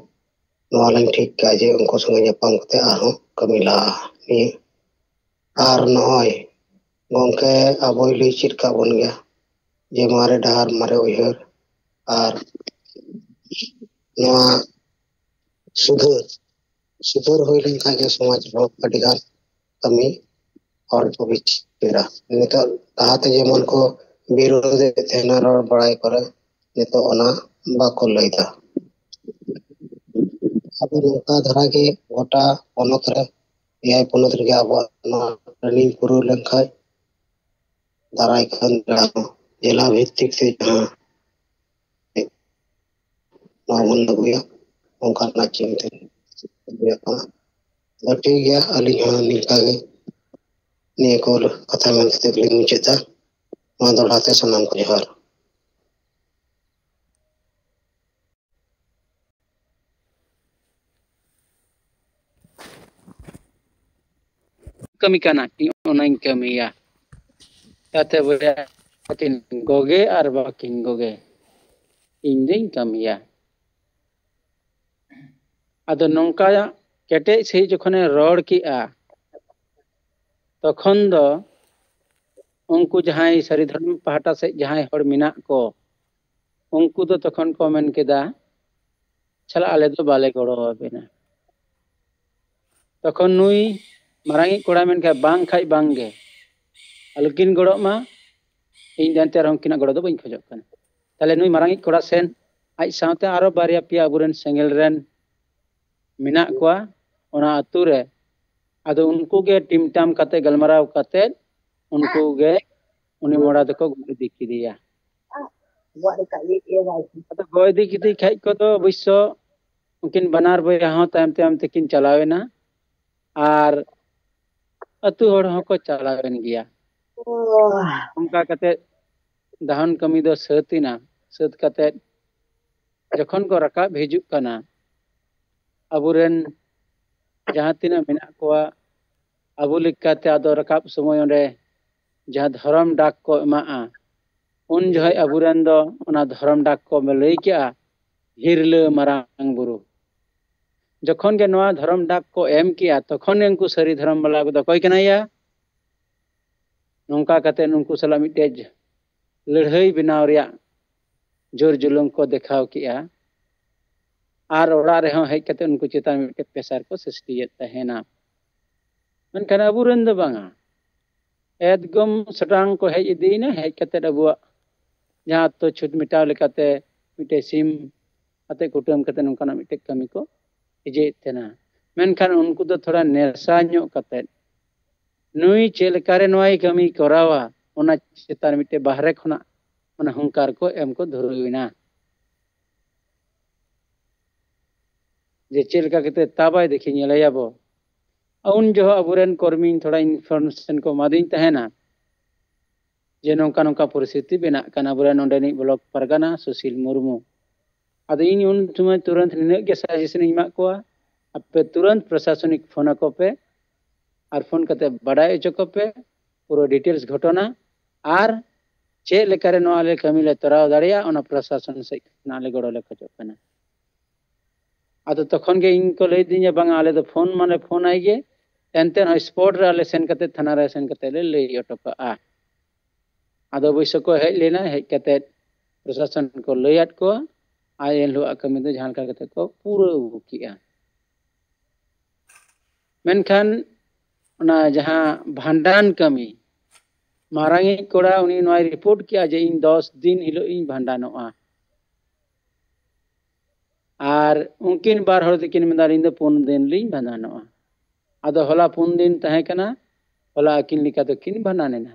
ᱱᱚᱣᱟ ᱞᱤᱧ ᱴᱷᱤᱠ ᱠᱟᱜᱼᱟ ᱡᱮ ᱩᱱᱠᱩ ᱥᱚᱸᱜᱮ ᱧᱟᱯᱟᱢ ᱠᱟᱛᱮ ᱟᱨᱦᱚᱸ ᱠᱟᱹᱢᱤ ᱞᱟᱦᱟ ᱱᱤᱭᱟᱹ᱾ ᱟᱨ ᱱᱚᱜᱼᱚᱭ ᱜᱚᱢᱠᱮ ᱟᱵᱚᱭ ᱞᱟᱹᱭ ᱪᱮᱫ ᱠᱟᱜ ᱵᱚᱱ ᱜᱮᱭᱟ ᱡᱮ ᱢᱟᱨᱮ ᱰᱟᱦᱟᱨ ᱢᱟᱨᱮ ᱩᱭᱦᱟᱹᱨ, ᱟᱨ ᱱᱚᱣᱟ ᱥᱩᱫᱷᱟᱹᱨ, ᱥᱩᱫᱷᱟᱹᱨ ᱦᱩᱭ ᱞᱮᱱᱠᱷᱟᱱ ᱜᱮ ᱥᱚᱢᱟᱡᱽ ᱦᱚᱸ ᱟᱹᱰᱤ ᱜᱟᱱ ᱠᱟᱹᱢᱤ ᱦᱚᱲ ᱠᱚ ᱵᱤᱪᱟᱹᱨᱟ᱾ ᱱᱤᱛᱚᱜ ᱞᱟᱦᱟᱛᱮ ᱡᱮᱢᱚᱱ ᱠᱚ ᱵᱤᱨᱳᱫᱷ ᱮᱫ ᱛᱟᱦᱮᱱᱟ ᱨᱚᱲ ᱵᱟᱲᱟᱭ ᱠᱚᱨᱮ, ᱱᱤᱛᱚᱜ ᱚᱱᱟ ᱵᱟᱠᱚ ᱞᱟᱹᱭᱫᱟ᱾ ᱟᱫᱚ ᱱᱚᱝᱠᱟ ᱫᱷᱟᱨᱟ ᱜᱮ ᱜᱚᱴᱟ ᱯᱚᱱᱚᱛ ᱨᱮ, ᱮᱭᱟᱭ ᱯᱚᱱᱚᱛ ᱨᱮᱜᱮ ᱟᱵᱚᱣᱟᱜ ᱱᱚᱣᱟ ᱴᱨᱮᱱᱤᱝ ᱯᱩᱨᱟᱹᱣ ᱞᱮᱱᱠᱷᱟᱱ ᱫᱟᱨᱟᱭ ᱠᱟᱱ ᱡᱮᱞᱟ ᱵᱷᱤᱛᱛᱤᱠ ᱛᱮ ᱡᱟᱦᱟᱸ ᱱᱚᱣᱟ ᱵᱚᱱ ᱟᱹᱜᱩᱭᱟ, ᱚᱱᱠᱟᱱᱟᱜ ᱪᱤᱱᱛᱟᱹ ᱦᱩᱭᱩᱜ ᱠᱟᱱᱟ᱾ ᱟᱫᱚ ᱴᱷᱤᱠ ᱜᱮᱭᱟ, ᱟᱹᱞᱤᱧ ᱦᱚᱸ ᱱᱤᱝᱠᱟ ᱜᱮ ᱱᱤᱭᱟᱹ ᱠᱚ ᱠᱟᱛᱷᱟ ᱢᱮᱱ ᱠᱟᱛᱮ ᱜᱮᱞᱤᱧ ᱢᱩᱪᱟᱹᱫ ᱮᱫᱟ᱾ ᱢᱟ ᱫᱚᱦᱲᱟ ᱛᱮ ᱥᱟᱱᱟᱢ ᱠᱚ ᱡᱚᱦᱟᱨ᱾ ᱠᱟᱹᱢᱤ ᱠᱟᱱᱟ, ᱤᱧ ᱚᱱᱟᱧ ᱠᱟᱹᱢᱤᱭᱟ᱾ ᱛᱟᱛᱮ ᱵᱚᱭᱦᱟ ᱠᱤᱱ ᱜᱚᱜᱮ ᱟᱨ ᱵᱟᱹᱠᱤᱱ ᱜᱚᱜᱮ, ᱤᱧ ᱫᱩᱧ ᱠᱟᱹᱢᱤᱭᱟ᱾ ᱟᱫᱚ ᱱᱚᱝᱠᱟ ᱠᱮᱴᱮᱡ ᱥᱟᱺᱦᱤᱡ ᱡᱚᱠᱷᱚᱱᱮ ᱨᱚᱲ ᱠᱮᱜᱼᱟ, ᱛᱚᱠᱷᱚᱱ ᱫᱚ ᱩᱱᱠᱩ ᱡᱟᱦᱟᱸᱭ ᱥᱟᱹᱨᱤ ᱫᱷᱚᱨᱚᱢ ᱯᱟᱦᱴᱟ ᱥᱮᱫ ᱡᱟᱦᱟᱸᱭ ᱦᱚᱲ ᱢᱮᱱᱟᱜ ᱠᱚ, ᱩᱱᱠᱩ ᱫᱚ ᱛᱚᱠᱷᱚᱱ ᱠᱚ ᱢᱮᱱ ᱠᱮᱫᱟ, "ᱪᱟᱞᱟᱜ, ᱟᱞᱮ ᱫᱚ ᱵᱟᱞᱮ ᱜᱚᱲᱚ ᱟᱵᱮᱱᱟ᱾" ᱛᱚᱠᱷᱚᱱ ᱱᱩᱭ ᱢᱟᱨᱟᱝᱤᱡ ᱠᱚᱲᱟᱭ ᱢᱮᱱ ᱠᱮᱫᱟ, "ᱵᱟᱝ ᱠᱷᱟᱡ ᱵᱟᱝ ᱜᱮ, ᱟᱞᱚᱠᱤᱱ ᱜᱚᱲᱚᱜ ᱢᱟ, ᱤᱧ ᱫᱚ ᱮᱱᱛᱮ ᱨᱮᱦᱚᱸ ᱩᱱᱠᱤᱱᱟᱜ ᱜᱚᱲᱚ ᱫᱚ ᱵᱟᱹᱧ ᱠᱷᱚᱡᱚᱜ ᱠᱟᱱᱟ᱾" ᱛᱟᱦᱞᱮ ᱱᱩᱭ ᱢᱟᱨᱟᱝᱤᱡ ᱠᱚᱲᱟ ᱥᱮᱱ ᱟᱡ ᱥᱟᱶᱛᱮ ᱟᱨᱚ ᱵᱟᱨᱭᱟ ᱯᱮᱭᱟ ᱟᱵᱚᱨᱮᱱ ᱥᱮᱸᱜᱮᱞ ᱨᱮᱱ ᱢᱮᱱᱟᱜ ᱠᱚᱣᱟ ᱚᱱᱟ ᱟᱹᱛᱩ ᱨᱮ, ᱟᱫᱚ ᱩᱱᱠᱩ ᱜᱮ ᱴᱤᱢ ᱴᱟᱢ ᱠᱟᱛᱮ, ᱜᱟᱞᱢᱟᱨᱟᱣ ᱠᱟᱛᱮ, ᱩᱱᱠᱩ ᱜᱮ ᱩᱱᱤ ᱢᱚᱲᱟ ᱫᱚᱠᱚ ᱜᱚᱡ ᱤᱫᱤ ᱠᱮᱫᱮᱭᱟ᱾ ᱟᱫᱚ ᱜᱚᱡ ᱤᱫᱤ ᱠᱮᱫᱮ ᱠᱷᱟᱡ ᱠᱚ ᱫᱚ ᱚᱵᱚᱥᱥᱚ ᱩᱱᱠᱤᱱ ᱵᱟᱱᱟᱨ ᱵᱚᱭᱦᱟ ᱦᱚᱸ ᱛᱟᱭᱚᱢ ᱛᱟᱭᱚᱢ ᱛᱮᱠᱤᱱ ᱪᱟᱞᱟᱣ ᱮᱱᱟ, ᱟᱨ ᱟᱹᱛᱩ ᱦᱚᱲ ᱦᱚᱸᱠᱚ ᱪᱟᱞᱟᱣ ᱮᱱ ᱜᱮᱭᱟ᱾ ᱚᱱᱠᱟ ᱠᱟᱛᱮ ᱫᱟᱦᱚᱱ ᱠᱟᱹᱢᱤ ᱫᱚ ᱥᱟᱹᱛ ᱮᱱᱟ᱾ ᱥᱟᱹᱛ ᱠᱟᱛᱮ ᱡᱚᱠᱷᱚᱱ ᱠᱚ ᱨᱟᱠᱟᱵ ᱦᱤᱡᱩᱜ ᱠᱟᱱᱟ, ᱟᱵᱚᱨᱮᱱ ᱡᱟᱦᱟᱸ ᱛᱤᱱᱟᱹᱜ ᱢᱮᱱᱟᱜ ᱠᱚᱣᱟ, ᱟᱵᱚ ᱞᱮᱠᱟᱛᱮ ᱟᱫᱚ ᱨᱟᱠᱟᱵ ᱥᱚᱢᱚᱭ ᱚᱸᱰᱮ ᱡᱟᱦᱟᱸ ᱫᱷᱚᱨᱚᱢ ᱰᱟᱠ ᱠᱚ ᱮᱢᱟᱜᱼᱟ, ᱩᱱ ᱡᱚᱠᱷᱚᱱ ᱟᱵᱚᱨᱮᱱ ᱫᱚ ᱚᱱᱟ ᱫᱷᱚᱨᱚᱢ ᱰᱟᱠ ᱠᱚ ᱞᱟᱹᱭ ᱠᱮᱜᱼᱟ, ᱦᱤᱨᱞᱟᱹ ᱢᱟᱨᱟᱝ ᱵᱩᱨᱩ᱾ ᱡᱚᱠᱷᱚᱱ ᱜᱮ ᱱᱚᱣᱟ ᱫᱷᱚᱨᱚᱢ ᱰᱟᱠ ᱠᱚ ᱮᱢ ᱠᱮᱜᱼᱟ, ᱛᱚᱠᱷᱚᱱ ᱜᱮ ᱩᱱᱠᱩ ᱥᱟᱹᱨᱤ ᱫᱷᱚᱨᱚᱢ ᱵᱟᱞᱟ ᱠᱚᱫᱚ ᱚᱠᱚᱭ ᱠᱟᱱᱟᱭᱟ? ᱱᱚᱝᱠᱟ ᱠᱟᱛᱮ ᱩᱱᱠᱩ ᱥᱟᱞᱟᱜ ᱢᱤᱫᱴᱮᱡ ᱞᱟᱹᱲᱦᱟᱹᱭ ᱵᱮᱱᱟᱣ ᱨᱮᱭᱟᱜ ᱡᱳᱨ ᱡᱩᱞᱩᱢ ᱠᱚ ᱫᱮᱠᱷᱟᱣ ᱠᱮᱜᱼᱟ᱾ ᱟᱨ ᱚᱲᱟᱜ ᱨᱮᱦᱚᱸ ᱦᱮᱡ ᱠᱟᱛᱮ ᱩᱱᱠᱩ ᱪᱮᱛᱟᱱ ᱢᱤᱫᱴᱮᱡ pressure ᱠᱚ ᱥᱨᱤᱥᱴᱤᱭᱮᱫ ᱛᱟᱦᱮᱱᱟ᱾ ᱢᱮᱱᱠᱷᱟᱱ ᱟᱵᱚᱨᱮᱱ ᱫᱚ ᱵᱟᱝᱟ, ᱮᱠᱫᱚᱢ ᱥᱚᱴᱟᱝ ᱠᱚ ᱦᱮᱡ ᱤᱫᱤᱭᱮᱱᱟ᱾ ᱦᱮᱡ ᱠᱟᱛᱮ ᱟᱵᱚᱣᱟᱜ ᱡᱟᱦᱟᱸ ᱟᱛᱛᱚ ᱪᱷᱩᱴ ᱢᱮᱴᱟᱣ ᱞᱮᱠᱟᱛᱮ ᱢᱤᱫᱴᱮᱡ ᱥᱤᱢ ᱟᱛᱮ ᱠᱩᱴᱟᱹᱢ ᱠᱟᱛᱮ ᱱᱚᱝᱠᱟᱱᱟᱜ ᱢᱤᱫᱴᱮᱡ ᱠᱟᱹᱢᱤ ᱠᱚ ᱤᱡᱮᱭᱮᱫ ᱛᱟᱦᱮᱱᱟ᱾ ᱢᱮᱱᱠᱷᱟᱱ ᱩᱱᱠᱩ ᱫᱚ ᱛᱷᱚᱲᱟ ᱱᱮᱥᱟ ᱧᱚᱜ ᱠᱟᱛᱮ, ᱱᱩᱭ ᱪᱮᱫ ᱞᱮᱠᱟᱨᱮ ᱱᱚᱣᱟᱭ ᱠᱟᱹᱢᱤ ᱠᱚᱨᱟᱣᱟ, ᱚᱱᱟ ᱪᱮᱛᱟᱱ ᱢᱤᱫᱴᱮᱡ ᱵᱟᱦᱨᱮ ᱠᱷᱚᱱᱟᱜ ᱚᱱᱟ ᱦᱩᱝᱠᱟᱨ ᱠᱚ ᱮᱢ ᱠᱚ ᱫᱷᱩᱨᱟᱹᱣ ᱮᱱᱟ᱾ ᱡᱮ ᱪᱮᱫ ᱞᱮᱠᱟ ᱠᱟᱛᱮ ᱛᱟᱵᱟᱭ, ᱫᱮᱠᱷᱤ ᱧᱮᱞᱮᱭᱟᱵᱚ᱾ ᱩᱱ ᱡᱚᱦᱚᱜ ᱟᱵᱚᱨᱮᱱ ᱠᱚᱨᱢᱤᱧ ᱛᱷᱚᱲᱟ information ᱠᱚ ᱮᱢᱟᱫᱤᱧ ᱛᱟᱦᱮᱱᱟ ᱡᱮ ᱱᱚᱝᱠᱟ ᱱᱚᱝᱠᱟ ᱯᱚᱨᱤᱥᱛᱷᱤᱛᱤ ᱵᱮᱱᱟᱜ ᱠᱟᱱᱟ᱾ ᱟᱵᱚᱨᱮᱱ ᱱᱚᱰᱮᱱᱤᱡ block ᱯᱟᱨᱜᱟᱱᱟ ᱥᱩᱥᱤᱞ ᱢᱩᱨᱢᱩ, ᱟᱫᱚ ᱤᱧ ᱩᱱ ᱥᱚᱢᱚᱭ ᱛᱩᱨᱟᱹᱱᱛ ᱱᱤᱱᱟᱹᱜ ᱜᱮ suggestion ᱤᱧ ᱮᱢᱟᱜ ᱠᱚᱣᱟ, ᱟᱯᱮ ᱛᱩᱨᱟᱹᱱᱛ ᱯᱨᱚᱥᱟᱥᱚᱱᱤᱠ ᱯᱷᱳᱱ ᱟᱠᱚ ᱯᱮ ᱟᱨ ᱯᱷᱳᱱ ᱠᱟᱛᱮ ᱵᱟᱰᱟᱭ ᱦᱚᱪᱚ ᱠᱚᱯᱮ ᱯᱩᱨᱟᱹ details ᱜᱷᱚᱴᱚᱱᱟ ᱟᱨ ᱪᱮᱫ ᱞᱮᱠᱟᱨᱮ ᱱᱚᱣᱟ ᱞᱮ ᱠᱟᱹᱢᱤ ᱞᱮ ᱛᱚᱨᱟᱣ ᱫᱟᱲᱮᱭᱟᱜᱼᱟ, ᱚᱱᱟ ᱯᱨᱚᱥᱟᱥᱚᱱ ᱥᱮᱫ ᱠᱷᱚᱱᱟᱜ ᱞᱮ ᱜᱚᱲᱚ ᱞᱮ ᱠᱷᱚᱡᱚᱜ ᱠᱟᱱᱟ᱾ ᱟᱫᱚ ᱛᱚᱠᱷᱚᱱ ᱜᱮ ᱤᱧ ᱠᱚ ᱞᱟᱹᱭ ᱫᱤᱧᱟ, ᱵᱟᱝᱟ, ᱟᱞᱮ ᱫᱚ ᱯᱷᱳᱱ ᱢᱟᱞᱮ ᱯᱷᱳᱱ ᱟᱭ ᱜᱮ, ᱮᱱᱛᱮ ᱨᱮᱦᱚᱸ spot ᱨᱮ ᱟᱞᱮ ᱥᱮᱱ ᱠᱟᱛᱮ, ᱛᱷᱟᱱᱟ ᱨᱮ ᱥᱮᱱ ᱠᱟᱛᱮ ᱞᱮ ᱞᱟᱹᱭ ᱦᱚᱴᱚ ᱠᱟᱜᱼᱟ᱾ ᱟᱫᱚ ᱚᱵᱚᱥᱥᱚ ᱠᱚ ᱦᱮᱡ ᱞᱮᱱᱟ, ᱦᱮᱡ ᱠᱟᱛᱮ ᱯᱨᱚᱥᱟᱥᱚᱱ ᱠᱚ ᱞᱟᱹᱭᱟᱫ ᱠᱚᱣᱟ, ᱟᱨ ᱮᱱ ᱦᱤᱞᱳᱜ ᱠᱟᱹᱢᱤ ᱫᱚ ᱡᱟᱦᱟᱸ ᱞᱮᱠᱟ ᱠᱟᱛᱮ ᱠᱚ ᱯᱩᱨᱟᱹᱣ ᱟᱹᱜᱩ ᱠᱮᱜᱼᱟ᱾ ᱢᱮᱱᱠᱷᱟᱱ ᱚᱱᱟ ᱡᱟᱦᱟᱸ ᱵᱷᱟᱸᱰᱟᱱ ᱠᱟᱹᱢᱤ, ᱢᱟᱨᱟᱝᱤᱡ ᱠᱚᱲᱟ ᱩᱱᱤ ᱱᱚᱣᱟᱭ report ᱠᱮᱜᱼᱟ ᱡᱮ ᱤᱧ ᱫᱚᱥ ᱫᱤᱱ ᱦᱤᱞᱳᱜ ᱤᱧ ᱵᱷᱟᱸᱰᱟᱱᱚᱜᱼᱟ᱾ ᱟᱨ ᱩᱱᱠᱤᱱ ᱵᱟᱨ ᱦᱚᱲ ᱫᱚᱠᱤᱱ ᱢᱮᱱᱫᱟ, "ᱟᱹᱞᱤᱧ ᱫᱚ ᱯᱩᱱ ᱫᱤᱱ ᱞᱤᱧ ᱵᱷᱟᱸᱰᱟᱱᱚᱜᱼᱟ᱾" ᱟᱫᱚ ᱦᱚᱞᱟ ᱯᱩᱱ ᱫᱤᱱ ᱛᱟᱦᱮᱸ ᱠᱟᱱᱟ, ᱦᱚᱞᱟ ᱟᱹᱠᱤᱱ ᱞᱮᱠᱟ ᱫᱚᱠᱤᱱ ᱵᱷᱟᱸᱰᱟᱱ ᱮᱱᱟ᱾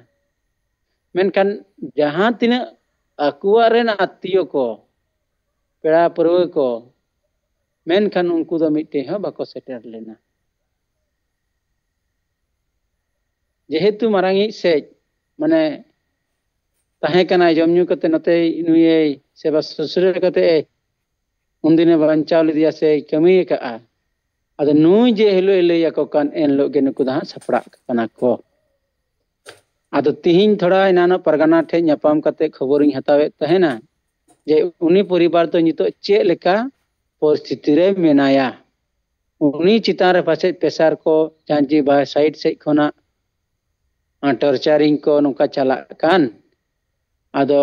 ᱢᱮᱱᱠᱷᱟᱱ ᱡᱟᱦᱟᱸ ᱛᱤᱱᱟᱹᱜ ᱟᱠᱚᱣᱟᱜ ᱨᱮᱱ ᱟᱛᱛᱤᱭᱚ ᱠᱚ, ᱯᱮᱲᱟ ᱯᱟᱹᱨᱣᱟᱹ ᱠᱚ, ᱢᱮᱱᱠᱷᱟᱱ ᱩᱱᱠᱩ ᱫᱚ ᱢᱤᱫᱴᱮᱱ ᱦᱚᱸ ᱵᱟᱠᱚ ᱥᱮᱴᱮᱨ ᱞᱮᱱᱟ᱾ ᱡᱮᱦᱮᱛᱩ ᱢᱟᱨᱟᱝᱤᱡ ᱥᱮᱡ, ᱢᱟᱱᱮ, ᱛᱟᱦᱮᱸ ᱠᱟᱱᱟᱭ, ᱡᱚᱢ ᱧᱩ ᱠᱟᱛᱮ ᱱᱚᱛᱮ ᱱᱩᱭᱮ ᱥᱮᱵᱟ ᱥᱩᱥᱨᱟᱹ ᱠᱟᱛᱮ ᱩᱱᱫᱤᱱᱮ ᱵᱟᱧᱪᱟᱣ ᱞᱮᱫᱮᱭᱟ ᱥᱮ ᱠᱟᱹᱢᱤ ᱟᱠᱟᱫᱼᱟ, ᱟᱫᱚ ᱱᱩᱭ ᱡᱮ ᱦᱤᱞᱳᱜ ᱮ ᱞᱟᱹᱭ ᱟᱠᱚ ᱠᱟᱱ, ᱮᱱ ᱦᱤᱞᱳᱜ ᱜᱮ ᱱᱩᱠᱩ ᱫᱚ ᱦᱟᱸᱜ ᱥᱟᱯᱲᱟᱜ ᱠᱟᱱᱟ ᱠᱚ᱾ ᱟᱫᱚ ᱛᱤᱦᱤᱧ ᱛᱷᱚᱲᱟ ᱮᱱᱟᱱᱚᱜ ᱯᱟᱨᱜᱟᱱᱟ ᱴᱷᱮᱡ ᱧᱟᱯᱟᱢ ᱠᱟᱛᱮ ᱠᱷᱚᱵᱚᱨᱤᱧ ᱦᱟᱛᱟᱣᱮᱫ ᱛᱟᱦᱮᱱᱟ ᱡᱮ ᱩᱱᱤ ᱯᱚᱨᱤᱵᱟᱨ ᱫᱚ ᱱᱤᱛᱚᱜ ᱪᱮᱫ ᱞᱮᱠᱟ ᱯᱚᱨᱤᱥᱛᱷᱤᱛᱤ ᱨᱮ ᱢᱮᱱᱟᱭᱟ᱾ ᱩᱱᱤ ᱪᱮᱛᱟᱱ ᱨᱮ ᱯᱟᱪᱮᱫ pressure ᱠᱚ ᱡᱟᱦᱟᱸ ᱡᱮ ᱵᱟ-, side ᱥᱮᱫ ᱠᱷᱚᱱᱟᱜ, ᱟᱸ, torturing ᱠᱚ ᱱᱚᱝᱠᱟ ᱪᱟᱞᱟᱜ ᱠᱟᱱ᱾ ᱟᱫᱚ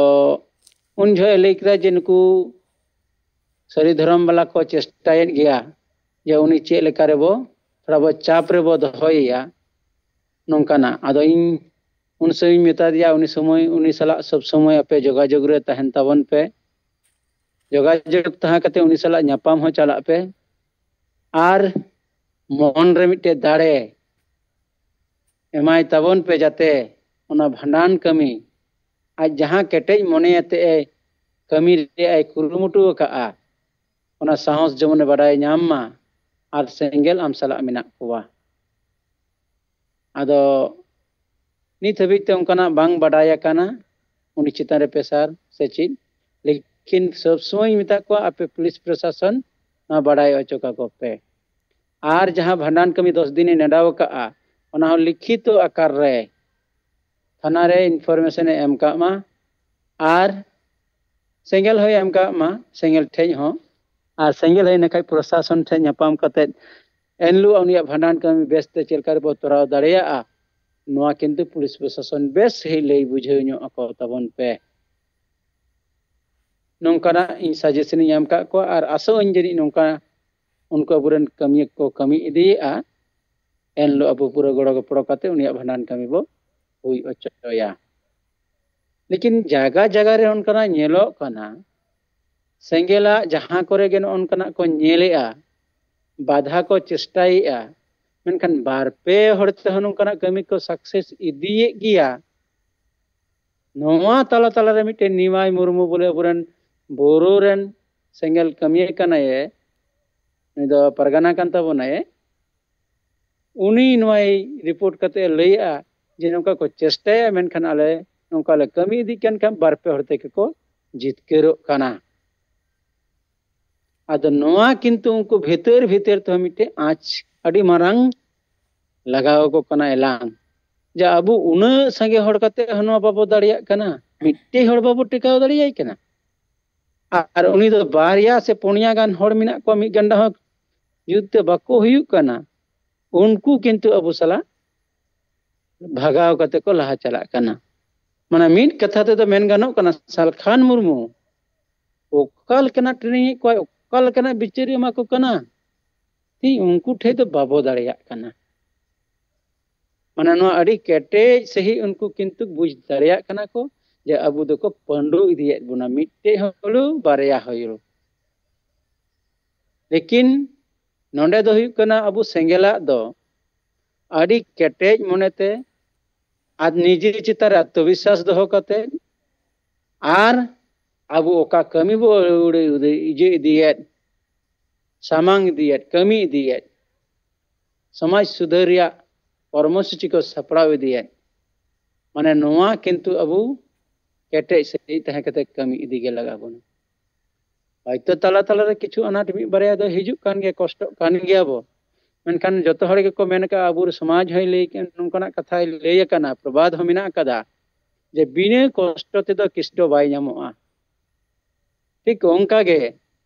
ᱩᱱ ᱡᱚᱦᱚᱜ ᱮ ᱞᱟᱹᱭ ᱠᱮᱫᱟ ᱡᱮ ᱱᱩᱠᱩ ᱥᱟᱹᱨᱤ ᱫᱷᱚᱨᱚᱢ ᱵᱟᱞᱟ ᱠᱚ ᱪᱮᱥᱴᱟᱭᱮᱫ ᱜᱮᱭᱟ ᱡᱮ ᱩᱱᱤ ᱪᱮᱫ ᱞᱮᱠᱟ ᱨᱮᱵᱚ, ᱛᱷᱚᱲᱟ ᱵᱚ ᱪᱟᱯ ᱨᱮᱵᱚ ᱫᱚᱦᱚᱭᱮᱭᱟ, ᱱᱚᱝᱠᱟᱱᱟᱜ᱾ ᱟᱫᱚ ᱤᱧ ᱩᱱ ᱥᱚᱢᱚᱭ ᱤᱧ ᱢᱮᱛᱟ ᱫᱮᱭᱟ, ᱩᱱᱤ ᱥᱚᱢᱚᱭ ᱩᱱᱤ ᱥᱟᱞᱟᱜ ᱥᱚᱵ ᱥᱚᱢᱚᱭ ᱟᱯᱮ ᱡᱳᱜᱟᱡᱳᱜᱽ ᱨᱮ ᱛᱟᱦᱮᱱ ᱛᱟᱵᱚᱱ ᱯᱮ, ᱡᱳᱜᱟᱡᱳᱜᱽ ᱛᱟᱦᱮᱸ ᱠᱟᱛᱮ ᱩᱱᱤ ᱥᱟᱞᱟᱜ ᱧᱟᱯᱟᱢ ᱦᱚᱸ ᱪᱟᱞᱟᱜ ᱯᱮ, ᱟᱨ ᱢᱚᱱ ᱨᱮ ᱢᱤᱫᱴᱮᱡ ᱫᱟᱲᱮ ᱮᱢᱟᱭ ᱛᱟᱵᱚᱱ ᱯᱮ, ᱡᱟᱛᱮ ᱚᱱᱟ ᱵᱷᱟᱸᱰᱟᱱ ᱠᱟᱹᱢᱤ ᱟᱡ ᱡᱟᱦᱟᱸ ᱠᱮᱴᱮᱡ ᱢᱚᱱᱮ ᱟᱛᱮ ᱮ ᱠᱟᱹᱢᱤ ᱨᱮᱭᱟᱜ ᱮ ᱠᱩᱨᱩᱢᱩᱴᱩ ᱟᱠᱟᱫᱼᱟ, ᱚᱱᱟ ᱥᱟᱦᱚᱥ ᱡᱮᱢᱚᱱᱮ ᱵᱟᱰᱟᱭ ᱧᱟᱢ ᱢᱟ ᱟᱨ ᱥᱮᱸᱜᱮᱞ ᱟᱢ ᱥᱟᱞᱟᱜ ᱢᱮᱱᱟᱜ ᱠᱚᱣᱟ᱾ ᱟᱫᱚ ᱱᱤᱛ ᱦᱟᱹᱵᱤᱡ ᱛᱮ ᱚᱱᱠᱟᱱᱟᱜ ᱵᱟᱝ ᱵᱟᱰᱟᱭ ᱟᱠᱟᱱᱟ ᱩᱱᱤ ᱪᱮᱛᱟᱱ ᱨᱮ pressure ᱥᱮ ᱪᱮᱫ, ᱞᱮᱠᱤᱱ ᱥᱚᱵ ᱥᱚᱢᱚᱭ ᱤᱧ ᱢᱮᱛᱟᱜ ᱠᱚᱣᱟ, ᱟᱯᱮ ᱯᱩᱞᱤᱥ ᱯᱨᱚᱥᱟᱥᱚᱱ ᱱᱚᱣᱟ ᱵᱟᱰᱟᱭ ᱦᱚᱪᱚ ᱠᱟᱠᱚ ᱯᱮ᱾ ᱟᱨ ᱡᱟᱦᱟᱸ ᱵᱷᱟᱸᱰᱟᱱ ᱠᱟᱹᱢᱤ ᱫᱚᱥ ᱫᱤᱱᱮ ᱱᱮᱰᱟᱣ ᱟᱠᱟᱫᱼᱟ, ᱚᱱᱟ ᱦᱚᱸ ᱞᱤᱠᱷᱤᱛᱚ ᱟᱠᱟᱨ ᱨᱮ ᱛᱷᱟᱱᱟ ᱨᱮ information ᱮ ᱮᱢ ᱠᱟᱜ ᱢᱟ, ᱟᱨ ᱥᱮᱸᱜᱮᱞ ᱦᱚᱸᱭ ᱮᱢ ᱠᱟᱜ ᱢᱟ ᱥᱮᱸᱜᱮᱞ ᱴᱷᱮᱡ ᱦᱚᱸ, ᱟᱨ ᱥᱮᱸᱜᱮᱞ ᱦᱚᱸ ᱤᱱᱟᱹ ᱠᱷᱟᱡ ᱯᱨᱚᱥᱟᱥᱚᱱ ᱴᱷᱮᱡ ᱧᱟᱯᱟᱢ ᱠᱟᱛᱮᱫ ᱮᱱᱦᱤᱞᱳᱜ ᱩᱱᱤᱭᱟᱜ ᱵᱷᱟᱸᱰᱟᱱ ᱠᱟᱹᱢᱤ ᱵᱮᱥᱛᱮ ᱪᱮᱫ ᱞᱮᱠᱟ ᱨᱮᱵᱚ ᱛᱚᱨᱟᱣ ᱫᱟᱲᱮᱭᱟᱜᱼᱟ, ᱱᱚᱣᱟ ᱠᱤᱱᱛᱩ ᱯᱩᱞᱤᱥ ᱯᱨᱚᱥᱟᱥᱚᱱ ᱵᱮᱥ ᱥᱟᱺᱦᱤᱡ ᱞᱟᱹᱭ ᱵᱩᱡᱷᱟᱹᱣ ᱧᱚᱜ ᱟᱠᱚ ᱛᱟᱵᱚᱱ ᱯᱮ᱾ ᱱᱚᱝᱠᱟᱱᱟᱜ ᱤᱧ suggestion ᱤᱧ ᱮᱢ ᱠᱟᱜ ᱠᱚᱣᱟ, ᱟᱨ ᱟᱥᱚᱜ ᱟᱹᱧ ᱡᱟᱹᱱᱤᱡ ᱱᱚᱝᱠᱟ ᱩᱱᱠᱩ ᱟᱵᱚᱨᱮᱱ ᱠᱟᱹᱢᱤᱭᱟᱹ ᱠᱚ ᱠᱟᱹᱢᱤ ᱤᱫᱤᱭᱮᱫᱼᱟ, ᱮᱱᱦᱤᱞᱳᱜ ᱟᱵᱚ ᱯᱩᱨᱟᱹ ᱜᱚᱲᱚ ᱜᱚᱯᱚᱲᱚ ᱠᱟᱛᱮ ᱩᱱᱤᱭᱟᱜ ᱵᱷᱟᱸᱰᱟᱱ ᱠᱟᱹᱢᱤ ᱵᱚ ᱦᱩᱭ ᱦᱚᱪᱚᱭᱟ᱾ ᱞᱮᱠᱤᱱ ᱡᱟᱭᱜᱟ ᱡᱟᱭᱜᱟ ᱨᱮ ᱚᱱᱠᱟᱱᱟᱜ ᱧᱮᱞᱚᱜ ᱠᱟᱱᱟ, ᱥᱮᱸᱜᱮᱞᱟᱜ ᱡᱟᱦᱟᱸ ᱠᱚᱨᱮ ᱜᱮ ᱱᱚᱜᱼᱚ ᱱᱚᱝᱠᱟᱱᱟᱜ ᱠᱚ ᱧᱮᱞᱮᱜᱼᱟ, ᱵᱟᱫᱷᱟ ᱠᱚ ᱪᱮᱥᱴᱟᱭᱮᱜᱼᱟ, ᱢᱮᱱᱠᱷᱟᱱ ᱵᱟᱨ ᱯᱮ ᱦᱚᱲ ᱛᱮᱦᱚᱸ ᱱᱚᱝᱠᱟᱱᱟᱜ ᱠᱟᱹᱢᱤ ᱠᱚ success ᱤᱫᱤᱭᱮᱫ ᱜᱮᱭᱟ᱾ ᱱᱚᱣᱟ ᱛᱟᱞᱟ ᱛᱟᱞᱟ ᱨᱮ ᱢᱤᱫᱴᱮᱱ ᱱᱤᱢᱟᱭ ᱢᱩᱨᱢᱩ ᱵᱚᱞᱮ ᱟᱵᱚᱨᱮᱱ ᱵᱳᱨᱳ ᱨᱮᱱ ᱥᱮᱸᱜᱮᱞ ᱠᱟᱹᱢᱤᱭᱟᱹ ᱠᱟᱱᱟᱭᱮ, ᱱᱩᱭ ᱫᱚ ᱯᱟᱨᱜᱟᱱᱟ ᱠᱟᱱ ᱛᱟᱵᱚᱱᱟᱭ, ᱩᱱᱤ ᱱᱚᱣᱟᱭ report ᱠᱟᱛᱮ ᱮ ᱞᱟᱹᱭᱮᱜᱼᱟ ᱡᱮ ᱱᱚᱝᱠᱟ ᱠᱚ ᱪᱮᱥᱴᱟᱭᱟ, ᱢᱮᱱᱠᱷᱟᱱ ᱟᱞᱮ ᱱᱚᱝᱠᱟ ᱞᱮ ᱠᱟᱹᱢᱤ ᱤᱫᱤᱜ ᱠᱟᱱ ᱠᱷᱟᱱ ᱵᱟᱨ ᱯᱮ ᱦᱚᱲ ᱛᱮᱜᱮ ᱠᱚ ᱡᱤᱛᱠᱟᱹᱨᱚᱜ ᱠᱟᱱᱟ᱾ ᱟᱫᱚ ᱱᱚᱣᱟ ᱠᱤᱱᱛᱩ ᱩᱱᱠᱩ ᱵᱷᱤᱛᱟᱹᱨ ᱵᱷᱤᱛᱟᱹᱨ ᱛᱮᱦᱚᱸ ᱢᱤᱫᱴᱮᱱ ᱟᱸᱪ ᱟᱹᱰᱤ ᱢᱟᱨᱟᱝ ᱞᱟᱜᱟᱣ ᱟᱠᱚ ᱠᱟᱱᱟ ᱮᱞᱟᱝ, ᱡᱮ ᱟᱵᱚ ᱩᱱᱟᱹᱜ ᱥᱟᱸᱜᱮ ᱦᱚᱲ ᱠᱟᱛᱮ ᱦᱚᱸ ᱱᱚᱣᱟ ᱵᱟᱵᱚ ᱫᱟᱲᱮᱭᱟᱜ ᱠᱟᱱᱟ, ᱢᱤᱫᱴᱮᱡ ᱦᱚᱲ ᱵᱟᱵᱚ ᱴᱮᱠᱟᱣ ᱫᱟᱲᱮᱭᱟᱭ ᱠᱟᱱᱟ᱾ ᱟᱨ ᱩᱱᱤ ᱫᱚ ᱵᱟᱨᱭᱟ ᱥᱮ ᱯᱩᱱᱭᱟ ᱜᱟᱱ ᱦᱚᱲ ᱢᱮᱱᱟᱜ ᱠᱚᱣᱟ, ᱢᱤᱫ ᱜᱟᱱᱰᱟ ᱦᱚᱸ ᱡᱩᱛ ᱛᱮ ᱵᱟᱠᱚ ᱦᱩᱭᱩᱜ ᱠᱟᱱᱟ, ᱩᱱᱠᱩ ᱠᱤᱱᱛᱩ ᱟᱵᱚ ᱥᱟᱞᱟᱜ ᱵᱷᱟᱜᱟᱣ ᱠᱟᱛᱮ ᱠᱚ ᱞᱟᱦᱟ ᱪᱟᱞᱟᱜ ᱠᱟᱱᱟ᱾ ᱢᱟᱱᱮ ᱢᱤᱫ ᱠᱟᱛᱷᱟ ᱛᱮᱫᱚ ᱢᱮᱱ ᱜᱟᱱᱚᱜ ᱠᱟᱱᱟ, ᱥᱟᱞᱠᱷᱟᱱ ᱢᱩᱨᱢᱩ ᱚᱠᱟ ᱞᱮᱠᱟᱱᱟᱜ training ᱮᱫ ᱠᱚᱣᱟᱭ, ᱚᱠᱟ ᱞᱮᱠᱟᱱᱟᱜ ᱵᱤᱪᱟᱹᱨ ᱮ ᱮᱢᱟ ᱠᱚ ᱠᱟᱱᱟ, ᱛᱤ ᱩᱱᱠᱩ ᱴᱷᱮᱡ ᱫᱚ ᱵᱟᱵᱚ ᱫᱟᱲᱮᱭᱟᱜ ᱠᱟᱱᱟ᱾ ᱢᱟᱱᱮ ᱱᱚᱣᱟ ᱟᱹᱰᱤ ᱠᱮᱴᱮᱡ ᱥᱟᱺᱦᱤᱡ ᱩᱱᱠᱩ ᱠᱤᱱᱛᱩ ᱵᱩᱡᱽ ᱫᱟᱲᱮᱭᱟᱜ ᱠᱟᱱᱟ ᱠᱚ ᱡᱮ ᱟᱵᱚ ᱫᱚᱠᱚ ᱯᱟᱹᱰᱩ ᱤᱫᱤᱭᱮᱫ ᱵᱚᱱᱟ, ᱢᱤᱫᱴᱮᱡ ᱦᱩᱞᱩ ᱵᱟᱨᱭᱟ ᱦᱩᱞᱩ᱾ ᱞᱮᱠᱤᱱ ᱱᱚᱰᱮ ᱫᱚ ᱦᱩᱭᱩᱜ ᱠᱟᱱᱟ ᱟᱵᱚ ᱥᱮᱸᱜᱮᱞᱟᱜ ᱫᱚ ᱟᱹᱰᱤ ᱠᱮᱴᱮᱡ ᱢᱚᱱᱮᱛᱮ ᱟᱨ ᱱᱤᱡᱮ ᱪᱮᱛᱟᱱ ᱨᱮ ᱟᱛᱢᱚᱵᱤᱥᱣᱟᱥ ᱫᱚᱦᱚ ᱠᱟᱛᱮ ᱟᱨ ᱟᱵᱚ ᱚᱠᱟ ᱠᱟᱹᱢᱤ ᱵᱚ ᱟᱹᱣᱲᱟᱹ ᱤᱭᱟᱹ ᱤᱫᱤᱭᱮᱫ, ᱥᱟᱢᱟᱝ ᱤᱫᱤᱭᱮᱫ, ᱠᱟᱹᱢᱤ ᱤᱫᱤᱭᱮᱫ, ᱥᱚᱢᱟᱡᱽ ᱥᱩᱫᱷᱟᱹᱨ ᱨᱮᱭᱟᱜ ᱠᱚᱨᱢᱚᱥᱩᱪᱤ ᱠᱚ ᱥᱟᱯᱲᱟᱣ ᱤᱫᱤᱭᱮᱫ, ᱢᱟᱱᱮ ᱱᱚᱣᱟ ᱠᱤᱱᱛᱩ ᱟᱵᱚ ᱠᱮᱴᱮᱡ ᱥᱟᱺᱦᱤᱡ ᱛᱟᱦᱮᱸ ᱠᱟᱛᱮ ᱠᱟᱹᱢᱤ ᱤᱫᱤ ᱜᱮ ᱞᱟᱜᱟᱣ ᱵᱚᱱᱟ᱾ ᱦᱚᱭᱛᱚ ᱛᱟᱞᱟ ᱛᱟᱞᱟ ᱨᱮ ᱠᱤᱪᱷᱩ ᱟᱱᱟᱴ ᱢᱤᱫ ᱵᱟᱨᱭᱟ ᱫᱚ ᱦᱤᱡᱩᱜ ᱠᱟᱱ ᱜᱮᱭᱟ, ᱠᱚᱥᱴᱚᱜ ᱠᱟᱱ ᱜᱮᱭᱟ ᱵᱚ, ᱢᱮᱱᱠᱷᱟᱱ ᱡᱚᱛᱚ ᱦᱚᱲ ᱜᱮᱠᱚ ᱢᱮᱱ ᱟᱠᱟᱫᱼᱟ, ᱟᱵᱚ ᱥᱚᱢᱟᱡᱽ ᱦᱚᱸᱭ ᱞᱟᱹᱭ ᱠᱮᱫ, ᱱᱚᱝᱠᱟᱱᱟᱜ ᱠᱟᱛᱷᱟᱭ ᱞᱟᱹᱭ ᱟᱠᱟᱱᱟ, ᱯᱨᱚᱵᱟᱫ ᱦᱚᱸ ᱢᱮᱱᱟᱜ ᱟᱠᱟᱫᱟ ᱡᱮ ᱵᱤᱱᱟᱹ ᱠᱚᱥᱴᱚ ᱛᱮᱫᱚ ᱠᱤᱥᱴᱚ ᱵᱟᱭ ᱧᱟᱢᱚᱜᱼᱟ᱾ ᱴᱷᱤᱠ ᱚᱱᱠᱟ ᱜᱮ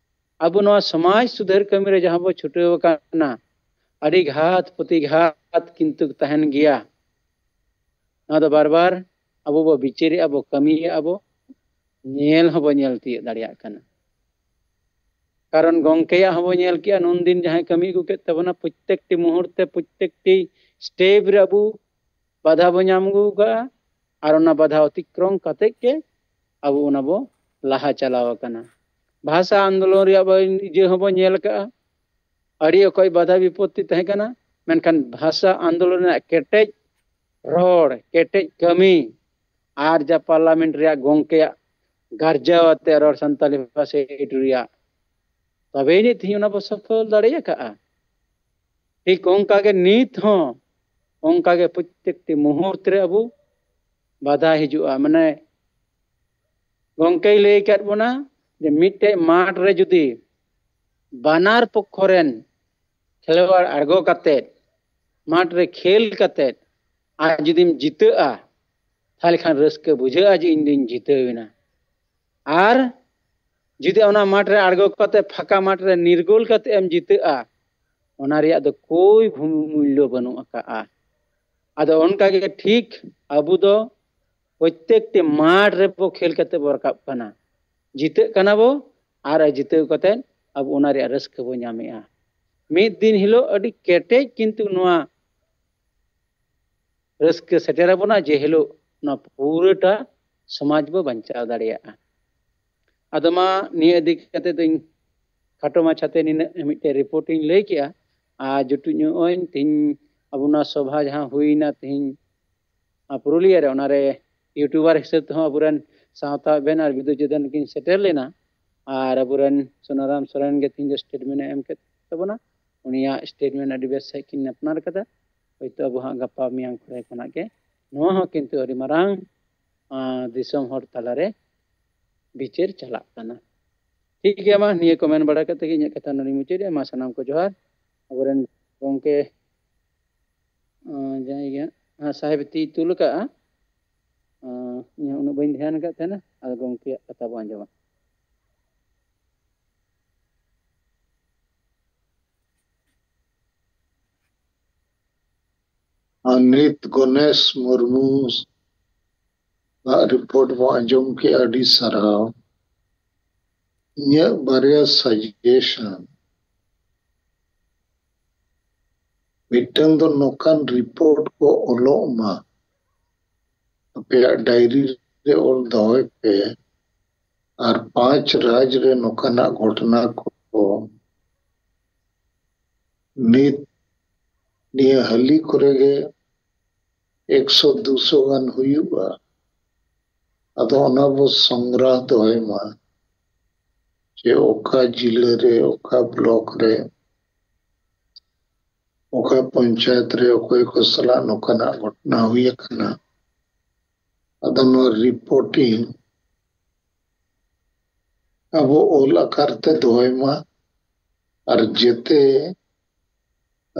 ᱟᱵᱚ ᱱᱚᱣᱟ ᱥᱚᱢᱟᱡᱽ ᱥᱩᱫᱷᱟᱹᱨ ᱠᱟᱹᱢᱤ ᱨᱮ ᱡᱟᱦᱟᱸ ᱵᱚ ᱪᱷᱩᱴᱟᱹᱣ ᱟᱠᱟᱱᱟ, ᱟᱹᱰᱤ ᱜᱷᱟᱛ ᱯᱨᱚᱛᱤᱜᱷᱟᱛ ᱠᱤᱱᱛᱩ ᱛᱟᱦᱮᱱ ᱜᱮᱭᱟ᱾ ᱱᱚᱣᱟ ᱫᱚ ᱵᱟᱨ ᱵᱟᱨ ᱟᱵᱚ ᱵᱚ ᱵᱤᱪᱟᱹᱨᱮᱜᱼᱟ, ᱵᱚ ᱠᱟᱹᱢᱤᱭᱮᱜᱼᱟ, ᱵᱚ ᱧᱮᱞ ᱦᱚᱸᱵᱚ ᱧᱮᱞ ᱛᱤᱭᱳᱜ ᱫᱟᱲᱮᱭᱟᱜ ᱠᱟᱱᱟ᱾ ᱠᱟᱨᱚᱱ ᱜᱚᱝᱠᱮᱭᱟᱜ ᱦᱚᱸᱵᱚ ᱧᱮᱞ ᱠᱮᱜᱼᱟ, ᱱᱩᱱ ᱫᱤᱱ ᱡᱟᱦᱟᱸᱭ ᱠᱟᱹᱢᱤ ᱟᱹᱜᱩ ᱠᱮᱫ ᱛᱟᱵᱚᱱᱟ, ᱯᱨᱚᱛᱛᱮᱠᱴᱤ ᱢᱩᱦᱩᱨᱛᱮ, ᱯᱨᱚᱛᱛᱮᱠᱴᱤ step ᱨᱮ ᱟᱵᱚ ᱵᱟᱫᱷᱟ ᱵᱚ ᱧᱟᱢ ᱟᱹᱜᱩ ᱠᱟᱜᱼᱟ, ᱟᱨ ᱚᱱᱟ ᱵᱟᱫᱷᱟ ᱚᱛᱤᱠᱨᱚᱢ ᱠᱟᱛᱮ ᱜᱮ ᱟᱵᱚ ᱚᱱᱟ ᱵᱚ ᱞᱟᱦᱟ ᱪᱟᱞᱟᱣ ᱟᱠᱟᱱᱟ᱾ ᱵᱷᱟᱥᱟ ᱟᱱᱫᱳᱞᱚᱱ ᱨᱮᱭᱟᱜ ᱵᱚ, ᱤᱭᱟᱹ ᱦᱚᱸᱵᱚ ᱧᱮᱞ ᱠᱟᱜᱼᱟ, ᱟᱹᱰᱤ ᱚᱠᱚᱡ ᱵᱟᱫᱷᱟ ᱵᱤᱯᱚᱛᱛᱤ ᱛᱟᱦᱮᱸ ᱠᱟᱱᱟ, ᱢᱮᱱᱠᱷᱟᱱ ᱵᱷᱟᱥᱟ ᱟᱱᱫᱳᱞᱚᱱ ᱨᱮᱱᱟᱜ ᱠᱮᱴᱮᱡ ᱨᱚᱲ, ᱠᱮᱴᱮᱡ ᱠᱟᱹᱢᱤ, ᱟᱨ ᱡᱟ ᱯᱟᱨᱞᱟᱢᱮᱱᱴ ᱨᱮᱭᱟᱜ ᱜᱚᱝᱠᱮᱭᱟᱜ ᱜᱟᱨᱡᱟᱣ ᱟᱛᱮ ᱨᱚᱲ ᱥᱟᱱᱛᱟᱞᱤ ᱵᱷᱟᱥᱟ ᱮᱰ ᱨᱮᱭᱟᱜ, ᱛᱚᱵᱮ ᱟᱹᱱᱤᱡ ᱛᱮᱦᱮᱧ ᱚᱱᱟ ᱵᱚ ᱥᱚᱯᱷᱚᱞ ᱫᱟᱲᱮ ᱟᱠᱟᱜᱼᱟ᱾ ᱴᱷᱤᱠ ᱚᱱᱠᱟ ᱜᱮ ᱱᱤᱛ ᱦᱚᱸ ᱚᱱᱠᱟ ᱜᱮ ᱯᱨᱚᱛᱛᱮᱠᱴᱤ ᱢᱩᱦᱩᱨᱛ ᱨᱮ ᱟᱵᱚ ᱵᱟᱫᱷᱟ ᱦᱤᱡᱩᱜᱼᱟ᱾ ᱢᱟᱱᱮ ᱜᱚᱝᱠᱮᱭ ᱞᱟᱹᱭ ᱟᱠᱟᱫ ᱵᱚᱱᱟ ᱡᱮ ᱢᱤᱫᱴᱮᱡ ᱢᱟᱴᱷ ᱨᱮ ᱡᱩᱫᱤ ᱵᱟᱱᱟᱨ ᱯᱚᱠᱠᱷᱚ ᱨᱮᱱ ᱠᱷᱮᱞᱣᱟᱲ ᱟᱬᱜᱚ ᱠᱟᱛᱮᱫ, ᱢᱟᱴᱷ ᱨᱮ ᱠᱷᱮᱞ ᱠᱟᱛᱮᱫ, ᱟᱨ ᱡᱩᱫᱤᱢ ᱡᱤᱛᱟᱹᱜᱼᱟ, ᱛᱟᱦᱚᱞᱮ ᱠᱷᱟᱱ ᱨᱟᱹᱥᱠᱟᱹ ᱵᱩᱡᱷᱟᱹᱜᱼᱟ ᱡᱮ ᱤᱧ ᱫᱩᱧ ᱡᱤᱛᱟᱹᱣ ᱮᱱᱟ᱾ ᱟᱨ ᱡᱩᱫᱤ ᱚᱱᱟ ᱢᱟᱴᱷ ᱨᱮ ᱟᱬᱜᱚ ᱠᱟᱛᱮ, ᱯᱷᱟᱸᱠᱟ ᱢᱟᱴᱷ ᱨᱮ ᱱᱤᱨᱜᱳᱞ ᱠᱟᱛᱮ ᱮᱢ ᱡᱤᱛᱟᱹᱜᱼᱟ, ᱚᱱᱟ ᱨᱮᱭᱟᱜ ᱫᱚ ᱠᱳᱭ ᱵᱷᱩ-, ᱢᱩᱞᱞᱚ ᱵᱟᱹᱱᱩᱜ ᱟᱠᱟᱜᱼᱟ᱾ ᱟᱫᱚ ᱚᱱᱠᱟ ᱜᱮ ᱴᱷᱤᱠ ᱟᱵᱚ ᱫᱚ ᱯᱨᱚᱛᱛᱮᱠᱴᱤ ᱢᱟᱴᱷ ᱨᱮᱵᱚ ᱠᱷᱮᱞ ᱠᱟᱛᱮ ᱵᱚ ᱨᱟᱠᱟᱵ ᱠᱟᱱᱟ, ᱡᱤᱛᱟᱹᱜ ᱠᱟᱱᱟ ᱵᱚ, ᱟᱨ ᱡᱤᱛᱟᱹᱣ ᱠᱟᱛᱮ ᱟᱵᱚ ᱚᱱᱟ ᱨᱮᱭᱟᱜ ᱨᱟᱹᱥᱠᱟᱹ ᱵᱚ ᱧᱟᱢᱮᱜᱼᱟ᱾ ᱢᱤᱫ ᱫᱤᱱ ᱦᱤᱞᱳᱜ ᱟᱹᱰᱤ ᱠᱮᱴᱮᱡ ᱠᱤᱱᱛᱩ ᱱᱚᱣᱟ ᱨᱟᱹᱥᱠᱟᱹ ᱥᱮᱴᱮᱨ ᱟᱵᱚᱱᱟ, ᱡᱮ ᱦᱤᱞᱳᱜ ᱱᱚᱣᱟ ᱯᱩᱨᱟᱹᱴᱟ ᱥᱚᱢᱟᱡᱽ ᱵᱚ ᱵᱟᱧᱪᱟᱣ ᱫᱟᱲᱮᱭᱟᱜᱼᱟ᱾ ᱟᱫᱚ ᱢᱟ ᱱᱤᱭᱟᱹ ᱤᱫᱤ ᱠᱟᱛᱮ ᱫᱚᱧ ᱠᱷᱟᱴᱚ ᱢᱟᱪᱷᱟᱛᱮ ᱱᱤᱱᱟᱹᱜ ᱢᱤᱫᱴᱮᱡ ᱨᱤᱯᱳᱨᱴ ᱤᱧ ᱞᱟᱹᱭ ᱠᱮᱜᱼᱟ᱾ ᱟᱨ ᱡᱩᱴᱩᱡ ᱱᱚᱜᱼᱚᱭ ᱛᱮᱦᱮᱧ ᱟᱵᱚ ᱱᱚᱣᱟ ᱥᱚᱵᱷᱟ ᱡᱟᱦᱟᱸ ᱦᱩᱭᱱᱟ ᱛᱮᱦᱮᱧ, ᱟᱨ ᱯᱩᱨᱩᱞᱤᱭᱟᱹ ᱨᱮ, ᱚᱱᱟᱨᱮ ᱭᱩᱴᱩᱵᱟᱨ ᱦᱤᱥᱟᱹᱵ ᱛᱮᱦᱚᱸ ᱟᱵᱚᱨᱮᱱ ᱥᱟᱶᱛᱟ ᱵᱮᱱ ᱟᱨ ᱵᱤᱫᱩ ᱪᱮᱛᱚᱱ ᱠᱤᱱ ᱥᱮᱴᱮᱨ ᱞᱮᱱᱟ᱾ ᱟᱨ ᱟᱵᱚᱨᱮᱱ ᱥᱳᱱᱟᱨᱟᱢ ᱥᱚᱨᱮᱱ ᱜᱮ ᱛᱮᱦᱮᱧ ᱫᱚ ᱥᱴᱮᱴᱢᱮᱱᱴ ᱮ ᱮᱢ ᱠᱮᱫ ᱛᱟᱵᱚᱱᱟ᱾ ᱩᱱᱤᱭᱟᱜ ᱥᱴᱮᱴᱢᱮᱱᱴ ᱟᱹᱰᱤ ᱵᱮᱥ ᱥᱟᱺᱦᱤᱡ ᱠᱤᱱ ᱟᱯᱱᱟᱨ ᱠᱟᱫᱟ᱾ ᱦᱳᱭᱛᱳ ᱟᱵᱚ ᱦᱟᱸᱜ ᱜᱟᱯᱟ ᱢᱮᱭᱟᱝ ᱠᱚᱨᱮ ᱠᱷᱚᱱᱟᱜ ᱜᱮ ᱱᱚᱣᱟ ᱦᱚᱸ ᱠᱤᱱᱛᱩ ᱟᱹᱰᱤ ᱢᱟᱨᱟᱝ, ᱟᱸ, ᱫᱤᱥᱚᱢ ᱦᱚᱲ ᱛᱟᱞᱟᱨᱮ ᱵᱤᱪᱟᱹᱨ ᱪᱟᱞᱟᱜ ᱠᱟᱱᱟ᱾ ᱴᱷᱤᱠ ᱜᱮᱭᱟ, ᱢᱟ ᱱᱤᱭᱟᱹ ᱠᱚ ᱢᱮᱱ ᱵᱟᱲᱟ ᱠᱟᱛᱮ ᱜᱮ ᱤᱧᱟᱹᱜ ᱠᱟᱛᱷᱟ ᱱᱚᱰᱮᱧ ᱢᱩᱪᱟᱹᱫᱮᱜᱼᱟ᱾ ᱢᱟ ᱥᱟᱱᱟᱢ ᱠᱚ ᱡᱚᱦᱟᱨ᱾ ᱟᱵᱚᱨᱮᱱ ᱜᱚᱢᱠᱮ, ᱟᱸ, ᱡᱟᱦᱟᱸᱭ ᱜᱮ ᱦᱟᱸᱜ, ᱦᱮᱸ, ᱥᱟᱦᱮᱵ ᱛᱤ ᱛᱩᱞ ᱟᱠᱟᱜᱼᱟ, ᱟᱸ, ᱤᱧ ᱦᱚᱸ ᱩᱱᱟᱹᱜ ᱵᱟᱹᱧ ᱫᱷᱮᱭᱟᱱ ᱟᱠᱟᱫ ᱛᱟᱦᱮᱱᱟ᱾ ᱟᱫᱚ ᱜᱚᱢᱠᱮᱭᱟᱜ ᱠᱟᱛᱷᱟ ᱵᱚ ᱟᱸᱡᱚᱢᱟ᱾ ᱟᱨ ᱱᱤᱛ ᱜᱚᱱᱮᱥ ᱢᱩᱨᱢᱩ ᱟᱜ ᱨᱤᱯᱳᱨᱴ ᱵᱚ ᱟᱸᱡᱚᱢ ᱠᱮᱜᱼᱟ, ᱟᱹᱰᱤ ᱥᱟᱨᱦᱟᱣ᱾ ᱤᱧᱟᱹᱜ ᱵᱟᱨᱭᱟ ᱥᱟᱡᱮᱥᱚᱱ, ᱢᱤᱫᱴᱟᱝ ᱫᱚ ᱱᱚᱝᱠᱟᱱ ᱨᱤᱯᱳᱨᱴ ᱠᱚ ᱚᱞᱚᱜ ᱢᱟ, ᱟᱯᱮᱭᱟᱜ ᱰᱟᱭᱨᱤ ᱨᱮ ᱚᱞ ᱫᱚᱦᱚᱭ ᱯᱮ, ᱟᱨ ᱯᱟᱸᱪ ᱨᱟᱡᱽ ᱨᱮ ᱱᱚᱝᱠᱟᱱᱟᱜ ᱜᱷᱚᱴᱚᱱᱟ ᱠᱚ ᱱᱤᱛ ᱱᱤᱭᱟᱹ ᱦᱟᱹᱞᱤ ᱠᱚᱨᱮ ᱜᱮ ᱮᱠᱥᱚ ᱫᱩᱥᱚ ᱜᱟᱱ ᱦᱩᱭᱩᱜᱼᱟ᱾ ᱟᱫᱚ ᱚᱱᱟ ᱵᱚ ᱥᱚᱝᱜᱨᱟᱦ ᱫᱚᱦᱚᱭ ᱢᱟ, ᱡᱮ ᱚᱠᱟ ᱡᱤᱞᱟᱹ ᱨᱮ, ᱚᱠᱟ ᱵᱞᱚᱠ ᱨᱮ, ᱚᱠᱟ ᱯᱚᱧᱪᱟᱭᱮᱛ ᱨᱮ ᱚᱠᱚᱭ ᱠᱚ ᱥᱟᱞᱟᱜ ᱱᱚᱝᱠᱟᱱᱟᱜ ᱜᱷᱚᱴᱚᱱᱟ ᱦᱩᱭ ᱟᱠᱟᱱᱟ᱾ ᱟᱫᱚ ᱱᱚᱣᱟ ᱨᱤᱯᱳᱨᱴᱤᱝ ᱟᱵᱚ ᱚᱞ ᱟᱠᱟᱨ ᱛᱮ ᱫᱚᱦᱚᱭ ᱢᱟ, ᱟᱨ ᱡᱮᱛᱮ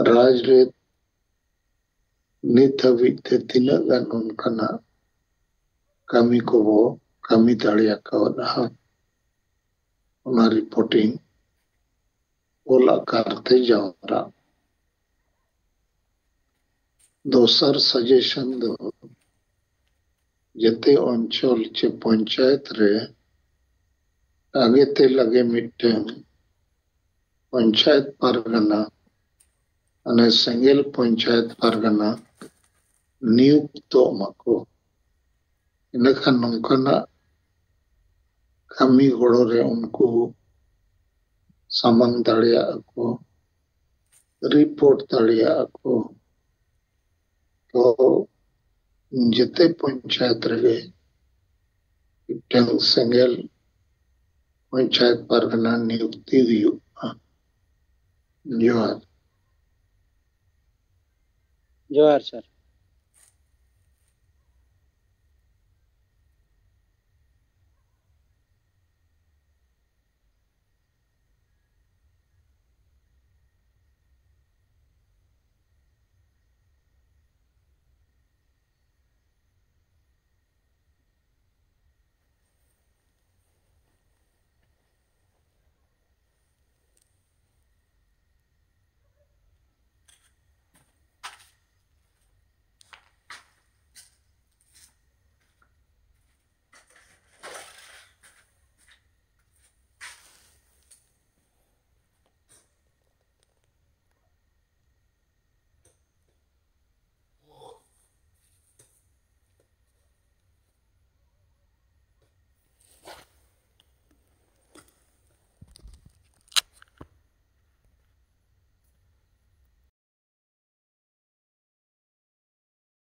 ᱨᱟᱡᱽ ᱨᱮ ᱱᱤᱛ ᱦᱟᱹᱵᱤᱡ ᱛᱮ ᱛᱤᱱᱟᱹᱜ ᱜᱟᱱ ᱚᱱᱠᱟᱱᱟᱜ ᱠᱟᱹᱢᱤ ᱠᱚᱵᱚ ᱠᱟᱹᱢᱤ ᱫᱟᱲᱮ ᱟᱠᱟᱣᱟᱫᱼᱟ, ᱚᱱᱟ ᱨᱤᱯᱳᱨᱴᱤᱝ ᱚᱞ ᱟᱠᱟᱨ ᱛᱮ ᱡᱟᱣᱨᱟ᱾ ᱫᱚᱥᱟᱨ ᱥᱟᱡᱮᱥᱚᱱ ᱫᱚ ᱡᱮᱛᱮ ᱚᱧᱪᱚᱞ ᱪᱮ ᱯᱚᱧᱪᱟᱭᱮᱛ ᱨᱮ ᱞᱟᱜᱮ ᱛᱮ ᱞᱟᱜᱮ ᱢᱤᱫᱴᱟᱝ ᱯᱚᱧᱪᱟᱭᱮᱛ ᱯᱟᱨᱜᱟᱱᱟ, ᱢᱟᱱᱮ ᱥᱮᱸᱜᱮᱞ ᱯᱚᱧᱪᱟᱭᱮᱛ ᱯᱟᱨᱜᱟᱱᱟ ᱱᱤᱭᱩᱠᱛᱚᱜ ᱢᱟᱠᱚ᱾ ᱤᱱᱟᱹᱠᱷᱟᱱ ᱱᱚᱝᱠᱟᱱᱟᱜ ᱠᱟᱹᱢᱤ ᱜᱚᱲᱚ ᱨᱮ ᱩᱱᱠᱩ ᱥᱟᱢᱟᱝ ᱫᱟᱲᱮᱭᱟᱜᱼᱟ ᱠᱚ, ᱨᱤᱯᱳᱨᱴ ᱫᱟᱲᱮᱭᱟᱜᱼᱟ ᱠᱚ᱾ ᱛᱚ ᱡᱮᱛᱮ ᱯᱚᱧᱪᱟᱭᱮᱛ ᱨᱮᱜᱮ ᱢᱤᱫᱴᱟᱝ ᱥᱮᱸᱜᱮᱞ ᱯᱚᱧᱪᱟᱭᱮᱛ ᱯᱟᱨᱜᱟᱱᱟ ᱱᱤᱭᱩᱠᱛᱤ ᱦᱩᱭᱩᱜᱼᱟ᱾ ᱡᱚᱦᱟᱨ᱾ ᱡᱚᱦᱟᱨ ᱥᱟᱨ᱾